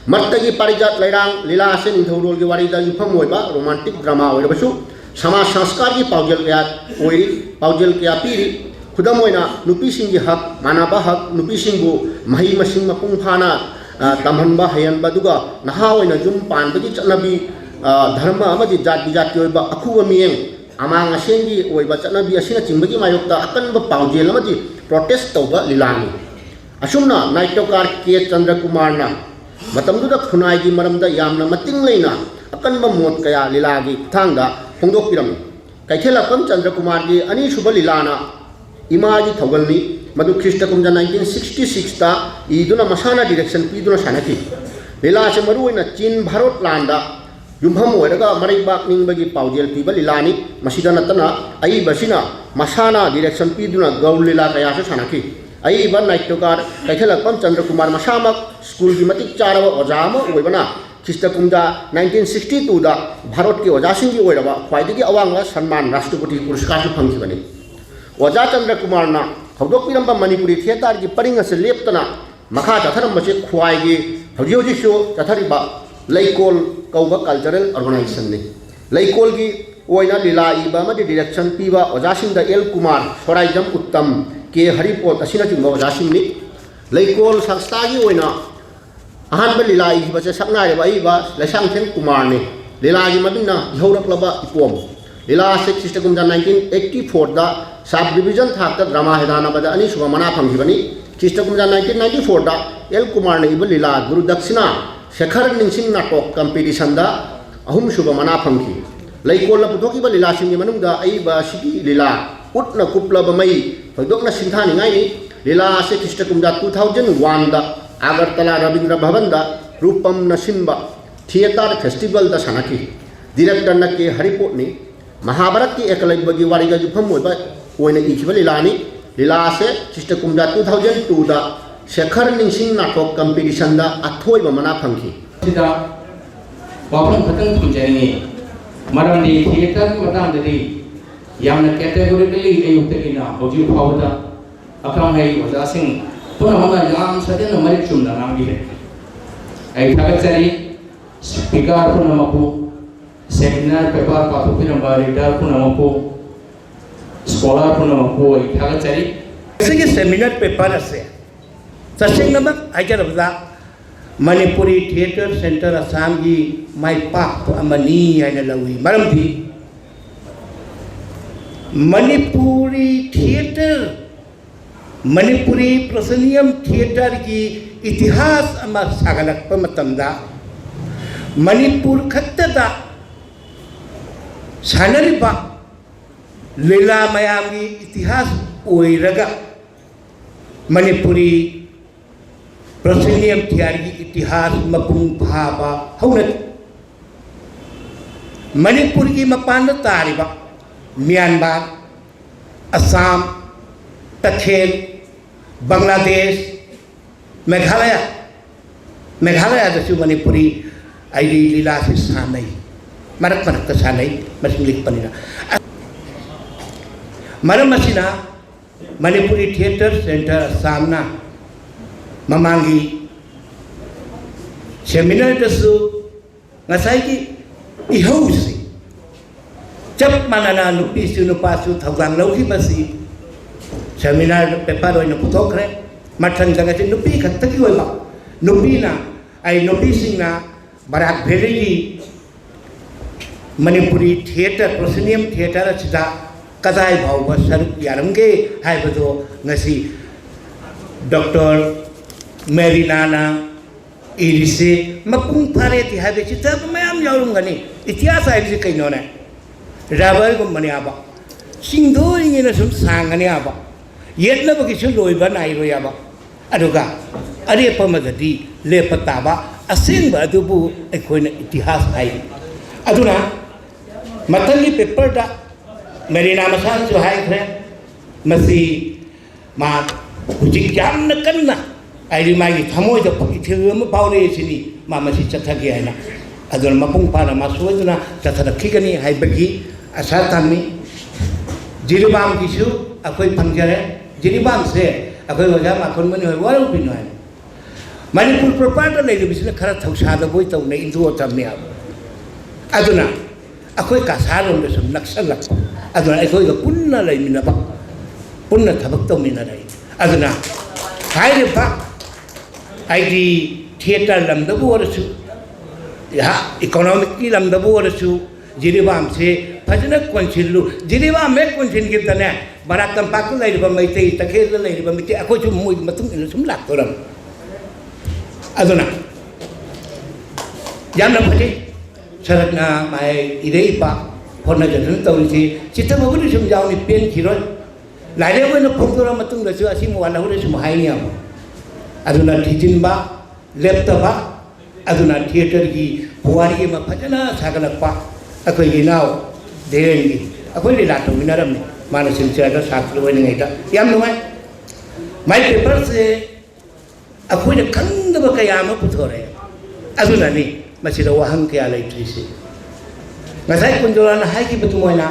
ꯃꯠꯇꯒꯤ ꯄꯥꯔꯤꯖꯥꯠ ꯂꯩꯔꯥꯡ ꯂꯤꯂꯥ ꯑꯁꯤ ꯅꯤꯡꯊꯧꯔꯣꯜꯒꯤ ꯋꯥꯔꯤꯗ ꯌꯨꯝꯐꯝ ꯑꯣꯏꯕ ꯔꯣꯃꯥꯟꯇꯤꯛ ꯗ꯭ꯔꯃꯥ ꯑꯣꯏꯔꯕꯁꯨ ꯁꯃꯥꯖ ꯁꯪꯁꯀꯥꯔꯒꯤ ꯄꯥꯎꯖꯦꯜ ꯀꯌꯥ ꯑꯣꯏꯔꯤ, ꯄꯥꯎꯖꯦꯜ ꯀꯌꯥ ꯄꯤꯔꯤ꯫ ꯈꯨꯗꯝ ꯑꯣꯏꯅ ꯅꯨꯄꯤꯁꯤꯡꯒꯤ ꯍꯛ, ꯃꯥꯟꯅꯕ ꯍꯛ, ꯅꯨꯄꯤꯁꯤꯡꯕꯨ ꯃꯍꯩ ꯃꯁꯤꯡ ꯃꯄꯨꯡ ꯐꯥꯅ, ꯑ, ꯇꯝꯍꯟꯕ, ꯍꯩꯍꯟꯕ, ꯑꯗꯨꯒ ꯅꯍꯥ ꯑꯣꯏꯅ ꯌꯨꯝ ꯄꯥꯟꯕꯒꯤ ꯆꯠꯅꯕꯤ, ꯑ, ꯙꯔꯃ ꯑꯃꯗꯤ ꯖꯥꯠ ꯕꯤꯖꯥꯠꯀꯤ ꯑꯣꯏꯕ ꯑꯈꯨꯕ ꯃꯤꯠꯌꯦꯡ ꯑꯃꯥꯡ ꯑꯁꯦꯡꯒꯤ ꯑꯣꯏꯕ ꯆꯠꯅꯕꯤ ꯑꯁꯤꯅꯆꯤꯡꯕꯒꯤ ꯃꯥꯌꯣꯛꯇ ꯑꯀꯟꯕ ꯄꯥꯎꯖꯦꯜ ꯑꯃꯗꯤ protest ꯇꯧꯕ ꯂꯤꯂꯥꯅꯤ꯫ ꯑꯁꯨꯝꯅ ꯅꯥꯇ꯭ꯌꯀꯥꯔ ꯀꯦ ꯆꯟꯗ꯭ꯔꯀꯨꯃꯥꯔꯅ ꯃꯇꯝꯗꯨꯗ ꯈꯨꯟꯅꯥꯏꯒꯤ ꯃꯔꯝꯗ ꯌꯥꯝꯅ ꯃꯇꯤꯡ ꯂꯩꯅ ꯑꯀꯟꯕ ꯃꯣꯠ ꯀꯌꯥ ꯂꯤꯂꯥꯒꯤ ꯈꯨꯠꯊꯥꯡꯗ ꯐꯣꯡꯗꯣꯛꯄꯤꯔꯝꯃꯤ꯫ ꯀꯩꯊꯦꯜꯂꯛꯄꯝ ꯆꯟꯗ꯭ꯔꯀꯨꯃꯥꯔꯒꯤ ꯑꯅꯤꯁꯨꯕ ꯂꯤꯂꯥꯅ ꯏꯃꯥꯒꯤ ꯊꯧꯒꯜꯅꯤ꯫ ꯃꯗꯨ ꯈ꯭ꯔꯤꯁꯇ ꯀꯨꯝꯖꯥ nineteen sixty sixꯇ ꯏꯗꯨꯅ ꯃꯁꯥꯅ direction ꯄꯤꯗꯨꯅ ꯁꯥꯟꯅꯈꯤ꯫ ꯂꯤꯂꯥ ꯑꯁꯤ ꯃꯔꯨꯑꯣꯏꯅ ꯆꯤꯟ ꯚꯥꯔꯣꯠ ꯂꯥꯟꯗ ꯌꯨꯝꯐꯝ ꯑꯣꯏꯔꯒ ꯃꯔꯩꯕꯥꯛ ꯅꯤꯡꯕꯒꯤ ꯄꯥꯎꯖꯦꯜ ꯄꯤꯕ ꯂꯤꯂꯥꯅꯤ꯫ ꯃꯁꯤꯗ ꯅꯠꯇꯅ ꯑꯏꯕꯁꯤꯅ ꯃꯁꯥꯅ direction ꯄꯤꯗꯨꯅ ꯒꯧꯔ ꯂꯤꯂꯥ ꯀꯌꯥꯁꯨ ꯁꯥꯟꯅꯈꯤ꯫ ꯑꯏꯕ ꯅꯥꯇ꯭ꯌꯀꯥꯔ ꯀꯩꯊꯦꯜꯂꯛꯄꯝ ꯆꯟꯗ꯭ꯔꯀꯨꯃꯥꯔ ꯃꯁꯥꯃꯛ ꯁ꯭ꯀꯨꯜꯒꯤ ꯃꯇꯤꯛ ꯆꯥꯔꯕ ꯑꯣꯖꯥ ꯑꯃ ꯑꯣꯏꯕꯅ ꯈ꯭ꯔꯤꯁꯇ ꯀꯨꯝꯖꯥ nineteen sixty twoꯗ ꯚꯥꯔꯠꯀꯤ ꯑꯣꯖꯥꯁꯤꯡꯒꯤ ꯑꯣꯏꯔꯕ ꯈ꯭ꯋꯥꯏꯗꯒꯤ ꯑꯋꯥꯡꯕ ꯁꯟꯃꯥꯟ ꯔꯥꯁꯇ꯭ꯔꯄꯇꯤ ꯄꯨꯔꯁꯀꯥꯔꯁꯨ ꯐꯪꯈꯤꯕꯅꯤ꯫ ꯑꯣꯖꯥ ꯆꯟꯗ꯭ꯔꯀꯨꯃꯥꯔꯅ ꯍꯧꯗꯣꯛꯄꯤꯔꯝꯕ ꯃꯅꯤꯄꯨꯔꯤ ꯊꯤꯌꯦꯇꯔꯒꯤ ꯄꯔꯤꯡ ꯑꯁꯤ ꯂꯦꯞꯇꯅ ꯃꯈꯥ ꯆꯠꯊꯔꯝꯕꯁꯤ ꯈ꯭ꯋꯥꯏꯒꯤ ꯍꯧꯖꯤꯛ ꯍꯧꯖꯤꯛꯁꯨ ꯆꯠꯊꯔꯤꯕ ꯂꯩꯀꯣꯜ ꯀꯧꯕ cultural organizationꯅꯤ꯫ ꯂꯩꯀꯣꯜꯒꯤ ꯑꯣꯏꯅ ꯂꯤꯂꯥ ꯏꯕ ꯑꯃꯗꯤ direction ꯄꯤꯕ ꯑꯣꯖꯥꯁꯤꯡꯗ ꯑꯦꯜ ꯀꯨꯃꯥꯔ, ꯁꯣꯔꯥꯏꯖꯝ ꯎꯠꯇꯝ, ꯀꯦ ꯍꯔꯤꯄꯣꯠ ꯑꯁꯤꯅꯆꯤꯡꯕ ꯑꯣꯖꯥꯁꯤꯡꯅꯤ꯫ ꯂꯩꯀꯣꯜ ꯁꯪꯁꯊꯥꯒꯤ ꯑꯣꯏꯅ ꯑꯍꯥꯟꯕ ꯂꯤꯂꯥ ꯏꯈꯤꯕꯁꯦ ꯁꯛꯅꯥꯏꯔꯕ ꯑꯏꯕ ꯂꯩꯁꯥꯡꯊꯦꯝ ꯀꯨꯃꯥꯔꯅꯤ꯫ ꯂꯤꯂꯥꯒꯤ ꯃꯃꯤꯡꯅ ꯏꯍꯧꯔꯛꯂꯕ ꯏꯄꯣꯝ꯫ ꯂꯤꯂꯥ ꯑꯁꯤ ꯈ꯭ꯔꯤꯁꯇ ꯀꯨꯝꯖꯥ nineteen eighty fourꯗ sub division ꯊꯥꯛꯇ drama ꯍꯦꯗꯥꯅꯕꯗ ꯑꯅꯤꯁꯨꯕ ꯃꯅꯥ ꯐꯪꯈꯤꯕꯅꯤ꯫ ꯈ꯭ꯔꯤꯁꯇ ꯀꯨꯝꯖꯥ nineteen ninety fourꯗ ꯑꯦꯜ ꯀꯨꯃꯥꯔꯅ ꯏꯕ ꯂꯤꯂꯥ ꯒꯨꯔꯨ ꯗꯛꯁꯤꯅꯥ ꯁꯦꯈꯔ ꯅꯤꯡꯁꯤꯡ ꯅꯥꯇꯣꯛ competitionꯗ ꯑꯍꯨꯝꯁꯨꯕ ꯃꯅꯥ ꯐꯪꯈꯤ꯫ ꯂꯩꯀꯣꯜꯅ ꯄꯨꯊꯣꯛꯈꯤꯕ ꯂꯤꯂꯥꯁꯤꯡꯒꯤ ꯃꯅꯨꯡꯗ ꯑꯏꯕ ꯑꯁꯤꯒꯤ ꯂꯤꯂꯥ ꯎꯠꯅ ꯀꯨꯞꯂꯕ ꯃꯩ ꯊꯣꯏꯗꯣꯛꯅ ꯁꯤꯡꯊꯥꯅꯤꯡꯉꯥꯏꯅꯤ꯫ ꯂꯤꯂꯥ ꯑꯁꯤ ꯈ꯭ꯔꯤꯁꯇ ꯀꯨꯝꯖꯥ two thousand oneꯗ ꯑꯒꯔꯇꯂꯥ ꯔꯕꯤꯟꯗ꯭ꯔ ꯚꯕꯟꯗ ꯔꯨꯄꯝꯅ ꯁꯤꯟꯕ theatre festivalꯗ ꯁꯥꯟꯅꯈꯤ꯫ Directorꯅ ꯀꯦ ꯍꯔꯤꯄꯣꯠꯅꯤ꯫ ꯃꯍꯥꯚꯥꯔꯠꯀꯤ ꯑꯦꯀꯂꯕ꯭ꯌꯒꯤ ꯋꯥꯔꯤꯒ ꯌꯨꯝꯐꯝ ꯑꯣꯏꯕ ꯑꯣꯏꯅ ꯏꯈꯤꯕ ꯂꯤꯂꯥꯅꯤ꯫ ꯂꯤꯂꯥ ꯑꯁꯦ ꯈ꯭ꯔꯤꯁꯇ ꯀꯨꯝꯖꯥ two thousand twoꯗ ꯁꯦꯈꯔ ꯅꯤꯡꯁꯤꯡ ꯅꯥꯇꯣꯛ competitionꯗ ꯑꯊꯣꯏꯕ ꯃꯅꯥ ꯐꯪꯈꯤ꯫ ꯁꯤꯗ ꯋꯥꯐꯝ ꯈꯛꯇꯪ ꯊꯝꯖꯅꯤꯡꯉꯤ꯫ ꯃꯔꯝꯗꯤ theatreꯒꯤ ꯃꯇꯥꯡꯗꯗꯤ ꯌꯥꯝꯅ categorically ꯑꯌꯨꯛꯇꯒꯤꯅ ꯍꯧꯖꯤꯛ ꯐꯥꯎꯕꯗ ꯑꯈꯪ ꯑꯍꯩ ꯑꯣꯖꯥꯁꯤꯡ ꯄꯨꯝꯅꯃꯛꯅ ꯌꯥꯝ ꯁꯥꯖꯟꯅ ꯃꯔꯤꯛ ꯆꯨꯝꯅ ꯉꯥꯡꯕꯤꯔꯦ꯫ ꯑꯩ ꯊꯥꯒꯠꯆꯔꯤ speaker ꯄꯨꯝꯅꯃꯛꯄꯨ, seminar paper ꯄꯥꯊꯣꯛꯄꯤꯔꯝꯕ reader ꯄꯨꯝꯅꯃꯛꯄꯨ, scholar ꯄꯨꯝꯅꯃꯛꯄꯨ ꯑꯩ ꯊꯥꯒꯠꯆꯔꯤ꯫ ꯉꯁꯤꯒꯤ seminar paper ꯑꯁꯦ ꯇꯁꯦꯡꯅꯃꯛ ꯍꯥꯏꯖꯔꯕꯗ ꯃꯅꯤꯄꯨꯔꯤ theatre centre ꯑꯁꯥꯝꯒꯤ ꯃꯥꯏ ꯄꯥꯛꯄ ꯑꯃꯅꯤ ꯍꯥꯏꯅ ꯂꯧꯏ꯫ ꯃꯔꯝꯗꯤ ꯃꯅꯤꯄꯨꯔꯤ ꯊꯤꯌꯦꯇꯔ, ꯃꯅꯤꯄꯨꯔꯤ ꯄ꯭ꯔꯣꯁꯤꯅꯤꯌꯝ ꯊꯤꯌꯦꯇꯔꯒꯤ ꯏꯇꯤꯍꯥꯁ ꯑꯃ ꯁꯥꯒꯠꯂꯛꯄ ꯃꯇꯝꯗ, ꯃꯅꯤꯄꯨꯔ ꯈꯛꯇꯗ ꯁꯥꯟꯅꯔꯤꯕ ꯂꯤꯂꯥ ꯃꯌꯥꯝꯒꯤ ꯏꯇꯤꯍꯥꯁ ꯑꯣꯏꯔꯒ, ꯃꯅꯤꯄꯨꯔꯤ ꯄ꯭ꯔꯣꯁꯤꯅꯤꯌꯝ ꯊꯤꯌꯦꯇꯔꯒꯤ ꯏꯇꯤꯍꯥꯁ ꯃꯄꯨꯡ ꯐꯥꯕ ꯍꯧꯅꯗꯦ꯫ ꯃꯅꯤꯄꯨꯔꯒꯤ ꯃꯄꯥꯟꯗ ꯇꯥꯔꯤꯕ ꯃ꯭ꯌꯥꯟꯃꯥꯔ, ꯑꯁꯥꯝ, ꯇꯈꯦꯜ, ꯕꯪꯒ꯭ꯂꯥꯗꯦꯁ, ꯃꯦꯘꯥꯂꯌꯥ, ꯃꯦꯘꯥꯂꯌꯥꯗꯁꯨ ꯃꯅꯤꯄꯨꯔꯤ ꯍꯥꯏꯗꯤ ꯂꯤꯂꯥꯁꯤ ꯁꯥꯟꯅꯩ, ꯃꯔꯛ ꯃꯔꯛꯇ ꯁꯥꯟꯅꯩ, ꯃꯁꯤꯡ ꯂꯤꯛꯄꯅꯤꯅ꯫ ꯃꯔꯝ ꯑꯁꯤꯅ ꯃꯅꯤꯄꯨꯔꯤ ꯊꯤꯌꯦꯇꯔ ꯁꯦꯟꯇꯔ ꯑꯁꯥꯝꯅ ꯃꯃꯥꯡꯒꯤ ꯁꯦꯃꯤꯅꯥꯔꯗꯁꯨ ꯉꯁꯥꯏꯒꯤ ꯏꯍꯧꯁꯤ ꯆꯞ ꯃꯥꯟꯅꯅ ꯅꯨꯄꯤꯁꯨ ꯅꯨꯄꯥꯁꯨ ꯊꯧꯗꯥꯡ ꯂꯧꯈꯤꯕꯁꯤ ꯁꯦꯃꯤꯅꯥꯔ ꯄꯦꯄꯔ ꯑꯣꯏꯅ ꯄꯨꯊꯣꯛꯈ꯭ꯔꯦ꯫ ꯃꯊꯪꯗ ꯉꯁꯤ ꯅꯨꯄꯤ ꯈꯛꯇꯒꯤ ꯑꯣꯏꯕ, ꯅꯨꯄꯤꯅ, ꯑꯩ ꯅꯨꯄꯤꯁꯤꯡꯅ ꯕꯔꯥꯛ ꯚꯦꯂꯤꯒꯤ ꯃꯅꯤꯄꯨꯔꯤ ꯊꯤꯌꯦꯇꯔ, ꯄ꯭ꯔꯣꯁꯤꯅꯤꯌꯝ ꯊꯤꯌꯦꯇꯔ ꯑꯁꯤꯗ ꯀꯗꯥꯏ ꯐꯥꯎꯕ ꯁꯔꯨꯛ ꯌꯥꯔꯝꯒꯦ ꯍꯥꯏꯕꯗꯣ ꯉꯁꯤ ꯗꯣꯛꯇꯔ ꯃꯦꯔꯤꯅꯥꯅ ꯏꯔꯤꯁꯦ ꯃꯄꯨꯡ ꯐꯥꯔꯦꯗꯤ ꯍꯥꯏꯕ ꯆꯤꯊꯕ ꯃꯌꯥꯝ ꯌꯥꯎꯔꯝꯒꯅꯤ꯫ ꯏꯇꯤꯍꯥꯁ ꯍꯥꯏꯕꯁꯤ ꯀꯩꯅꯣꯅꯦ? ꯔꯕꯔꯒꯨꯝꯕꯅꯦ ꯍꯥꯏꯕ꯫ ꯆꯤꯡꯗꯣꯏꯉꯩꯅ ꯁꯨꯝ ꯁꯥꯡꯒꯅꯤ ꯍꯥꯏꯕ꯫ ꯌꯦꯠꯅꯕꯒꯤꯁꯨ ꯂꯣꯏꯕ ꯅꯥꯏꯔꯣꯏ ꯍꯥꯏꯕ꯫ ꯑꯗꯨꯒ ꯑꯔꯦꯞꯄ ꯑꯃꯗꯗꯤ ꯂꯦꯞꯄ ꯇꯥꯕ꯫ ꯑꯁꯦꯡꯕ ꯑꯗꯨꯕꯨ ꯑꯩꯈꯣꯏꯅ ꯏꯇꯤꯍꯥꯁ ꯍꯥꯏ꯫ ꯑꯗꯨꯅ ꯃꯊꯪꯒꯤ ꯄꯦꯄꯔꯗ ꯃꯦꯔꯤꯅꯥ ꯃꯁꯥꯅꯁꯨ ꯍꯥꯏꯈ꯭ꯔꯦ, ꯃꯁꯤ ꯃꯥ ꯍꯧꯖꯤꯛ ꯌꯥꯝꯅ ꯀꯟꯅ ꯍꯥꯏꯗꯤ ꯃꯥꯒꯤ ꯊꯃꯣꯏꯗ ꯏꯊꯤꯜ ꯑꯃ ꯐꯥꯎꯔꯛꯑꯦ ꯁꯤꯅꯤ, ꯃꯥ ꯃꯁꯤ ꯆꯠꯊꯒꯦ ꯍꯥꯏꯅ꯫ ꯑꯗꯨꯅ ꯃꯄꯨꯡ ꯐꯥꯅ ꯃꯥ ꯁꯣꯏꯗꯅ ꯆꯠꯊꯔꯛꯈꯤꯒꯅꯤ ꯍꯥꯏꯕꯒꯤ ꯑꯁꯥ ꯊꯝꯃꯤ꯫ ꯖꯤꯔꯤꯕꯥꯝꯒꯤꯁꯨ ꯑꯩꯈꯣꯏ ꯐꯪꯖꯔꯦ꯫ ꯖꯤꯔꯤꯕꯥꯝꯁꯦ ꯑꯩꯈꯣꯏ ꯑꯣꯖꯥ ꯃꯥꯈꯣꯟꯃꯅꯤ ꯍꯣꯏ ꯋꯥꯔꯧꯕꯤꯅꯨ ꯍꯥꯏꯅ, ꯃꯅꯤꯄꯨꯔ ꯄ꯭ꯔꯣꯄꯔꯗ ꯂꯩꯔꯤꯕꯁꯤꯅ ꯈꯔ ꯊꯧꯁꯥꯗꯕꯣꯏ ꯇꯧꯅ ꯏꯟꯊꯣꯛꯑ ꯊꯝꯃꯦ ꯍꯥꯏꯕ꯫ ꯑꯗꯨꯅ ꯑꯩꯈꯣꯏ ꯀꯁꯥꯔꯣꯝꯗꯁꯨ ꯅꯛꯁꯜꯂꯛꯄ꯫ ꯑꯗꯨꯅ ꯑꯩꯈꯣꯏꯒ ꯄꯨꯟꯅ ꯂꯩꯃꯤꯟꯅꯕ, ꯄꯨꯟꯅ ꯊꯕꯛ ꯇꯧꯃꯤꯟꯅꯔꯛꯏ꯫ ꯑꯗꯨꯅ ꯍꯥꯏꯔꯤꯕ ꯍꯥꯏꯗꯤ ꯊꯤꯌꯦꯇꯔ ꯂꯝꯗꯕꯨ ꯑꯣꯏꯔꯁꯨ, ꯏꯀꯣꯅꯣꯃꯤꯛꯀꯤ ꯂꯝꯗꯕꯨ ꯑꯣꯏꯔꯁꯨ, ꯖꯤꯔꯤꯕꯥꯝꯁꯦ ꯐꯖꯅ ꯀꯣꯟꯁꯤꯜꯂꯨ꯫ ꯖꯤꯅꯤꯕꯥ ꯃꯦꯛ ꯀꯣꯟꯁꯤꯟꯈꯤꯕꯗꯅꯦ, ꯕꯔꯥꯛ ꯇꯝꯄꯥꯛꯇ ꯂꯩꯔꯤꯕ ꯃꯩꯇꯩ, ꯇꯈꯦꯜꯗ ꯂꯩꯔꯤꯕ ꯃꯩꯇꯩ, ꯑꯩꯈꯣꯏꯁꯨ ꯃꯣꯏꯒꯤ ꯃꯇꯨꯡ ꯏꯟꯅ ꯁꯨꯝ ꯂꯥꯛꯇꯣꯔꯝꯅꯤ꯫ ꯑꯗꯨꯅ ꯌꯥꯝꯅ ꯐꯖꯩ꯫ ꯁꯔꯠꯅ ꯃꯥꯏ ꯏꯔꯩ ꯏꯄꯥ ꯍꯣꯠꯅꯖꯗꯨꯅ ꯇꯧꯔꯤꯁꯤ꯫ ꯆꯤꯠꯊꯕꯕꯨꯗꯤ ꯁꯨꯝ ꯌꯥꯎꯅꯤ, ꯄꯦꯟꯈꯤꯔꯣꯏ꯫ ꯂꯥꯏꯔꯦꯞ ꯑꯣꯏꯅ ꯐꯣꯡꯗꯣꯔꯛꯑ ꯃꯇꯨꯡꯗꯁꯨ ꯑꯁꯤꯃ ꯋꯥꯠꯍꯧꯔꯦ ꯁꯨꯝ ꯍꯥꯏꯅꯤ ꯌꯥꯝ꯫ ꯑꯗꯨꯅ ꯊꯤꯖꯤꯟꯕ, ꯂꯦꯞꯇꯕ, ꯑꯗꯨꯅ ꯊꯤꯌꯦꯇꯔꯒꯤ ꯄꯨꯋꯥꯔꯤ ꯑꯃ ꯐꯖꯅ ꯁꯥꯒꯠꯂꯛꯄ ꯑꯩꯈꯣꯏꯒꯤ ꯏꯅꯥꯎ ꯙꯤꯔꯦꯟꯒꯤ, ꯑꯩꯈꯣꯏ ꯂꯤꯂꯥ ꯇꯧꯃꯤꯟꯅꯔꯝꯃꯤ, ꯃꯥꯅ ꯁꯤꯜꯆꯔꯗ ꯁꯥꯇ꯭ꯔ ꯑꯣꯏꯔꯤꯉꯩꯗ꯫ ꯌꯥꯝ ꯅꯨꯡꯉꯥꯏ꯫ ꯃꯥꯏ ꯄꯦꯄꯔꯁꯦ ꯑꯩꯈꯣꯏꯅ ꯈꯪꯗꯕ ꯀꯌꯥ ꯑꯃ ꯄꯨꯊꯣꯔꯛꯑꯦ꯫ ꯑꯗꯨꯅꯅꯤ ꯃꯁꯤꯗ ꯋꯥꯍꯪ ꯀꯌꯥ ꯂꯩꯇ꯭ꯔꯤꯁꯤ꯫ ꯉꯁꯥꯏ ꯀꯨꯟꯖꯣꯔꯥꯅ ꯍꯥꯏꯈꯤꯕ ꯑꯗꯨꯃꯥꯏꯅ,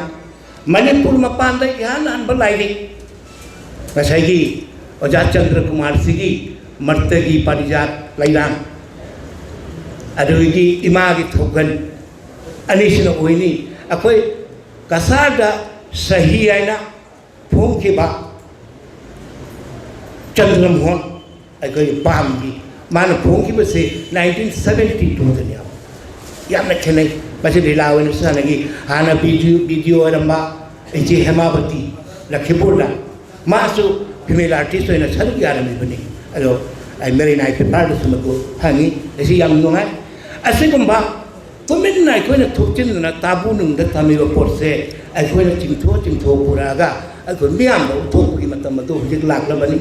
ꯃꯅꯤꯄꯨꯔ ꯃꯄꯥꯟꯗ ꯏꯍꯥꯟ ꯍꯥꯟꯕ ꯂꯥꯏꯔꯤꯛ ꯉꯁꯥꯏꯒꯤ ꯑꯣꯖꯥ ꯆꯟꯗ꯭ꯔ ꯀꯨꯃꯥꯔꯁꯤꯒꯤ ꯃꯔꯇꯒꯤ ꯄꯥꯔꯤꯖꯥꯠ ꯂꯩꯔꯥꯡ, ꯑꯗꯨꯗꯒꯤ ꯏꯃꯥꯒꯤ ꯊꯧꯒꯜ ꯑꯅꯤꯁꯤꯅ ꯑꯣꯏꯅꯤ꯫ ꯑꯩꯈꯣꯏ ꯀꯁꯥꯔꯗ ꯁꯍꯤ ꯍꯥꯏꯅ ꯐꯣꯡꯈꯤꯕ ꯆꯟꯗ꯭ꯔꯃꯣꯍꯟ, ꯑꯩꯈꯣꯏꯒꯤ ꯄꯥꯝꯒꯤ, ꯃꯥꯅ ꯐꯣꯡꯈꯤꯕꯁꯤ ꯅꯥꯏꯟꯇꯤꯟ ꯁꯕꯦꯟꯇꯤ ꯇꯨꯗꯅꯦꯕ꯫ ꯌꯥꯝꯅ ꯈꯦꯠꯅꯩ꯫ ꯃꯁꯤ ꯂꯤꯂꯥ ꯑꯣꯏꯅ ꯁꯥꯟꯅꯈꯤ꯫ ꯍꯥꯟꯅ ꯕꯤ ꯗꯤ ꯑꯣ, ꯕꯤ ꯗꯤ ꯑꯣ ꯑꯣꯏꯔꯝꯕ ꯏꯆꯦ ꯍꯦꯃꯥꯕꯇꯤ ꯂꯈꯤꯄꯨꯔꯗ, ꯃꯥꯁꯨ ꯐꯤꯃꯦꯜ ꯑꯥꯔꯇꯤꯁ ꯑꯣꯏꯅ ꯁꯔꯨꯛ ꯌꯥꯔꯝꯃꯤꯕꯅꯤ꯫ ꯑꯗꯣ ꯑꯩ ꯃꯦꯔꯤꯅꯥꯏ ꯄꯦꯄꯔꯗꯁꯨ ꯃꯗꯨ ꯐꯪꯉꯤ꯫ ꯑꯁꯤ ꯌꯥꯝ ꯅꯨꯡꯉꯥꯏ꯫ ꯑꯁꯤꯒꯨꯝꯕ ꯇꯨꯃꯤꯟꯅ ꯑꯩꯈꯣꯏꯅ ꯊꯨꯞꯆꯤꯟꯗꯅ ꯇꯥꯕꯨ ꯅꯨꯡꯗ ꯊꯝꯃꯤꯕ ꯄꯣꯠꯁꯦ ꯑꯩꯈꯣꯏꯅ ꯆꯤꯡꯊꯣꯛ ꯆꯤꯡꯊꯣꯛ ꯄꯨꯔꯛꯑꯒ ꯑꯩꯈꯣꯏ ꯃꯤꯌꯥꯝꯗ ꯎꯠꯊꯣꯛꯄꯒꯤ ꯃꯇꯝ ꯑꯗꯨ ꯍꯧꯖꯤꯛ ꯂꯥꯛꯂꯕꯅꯤ꯫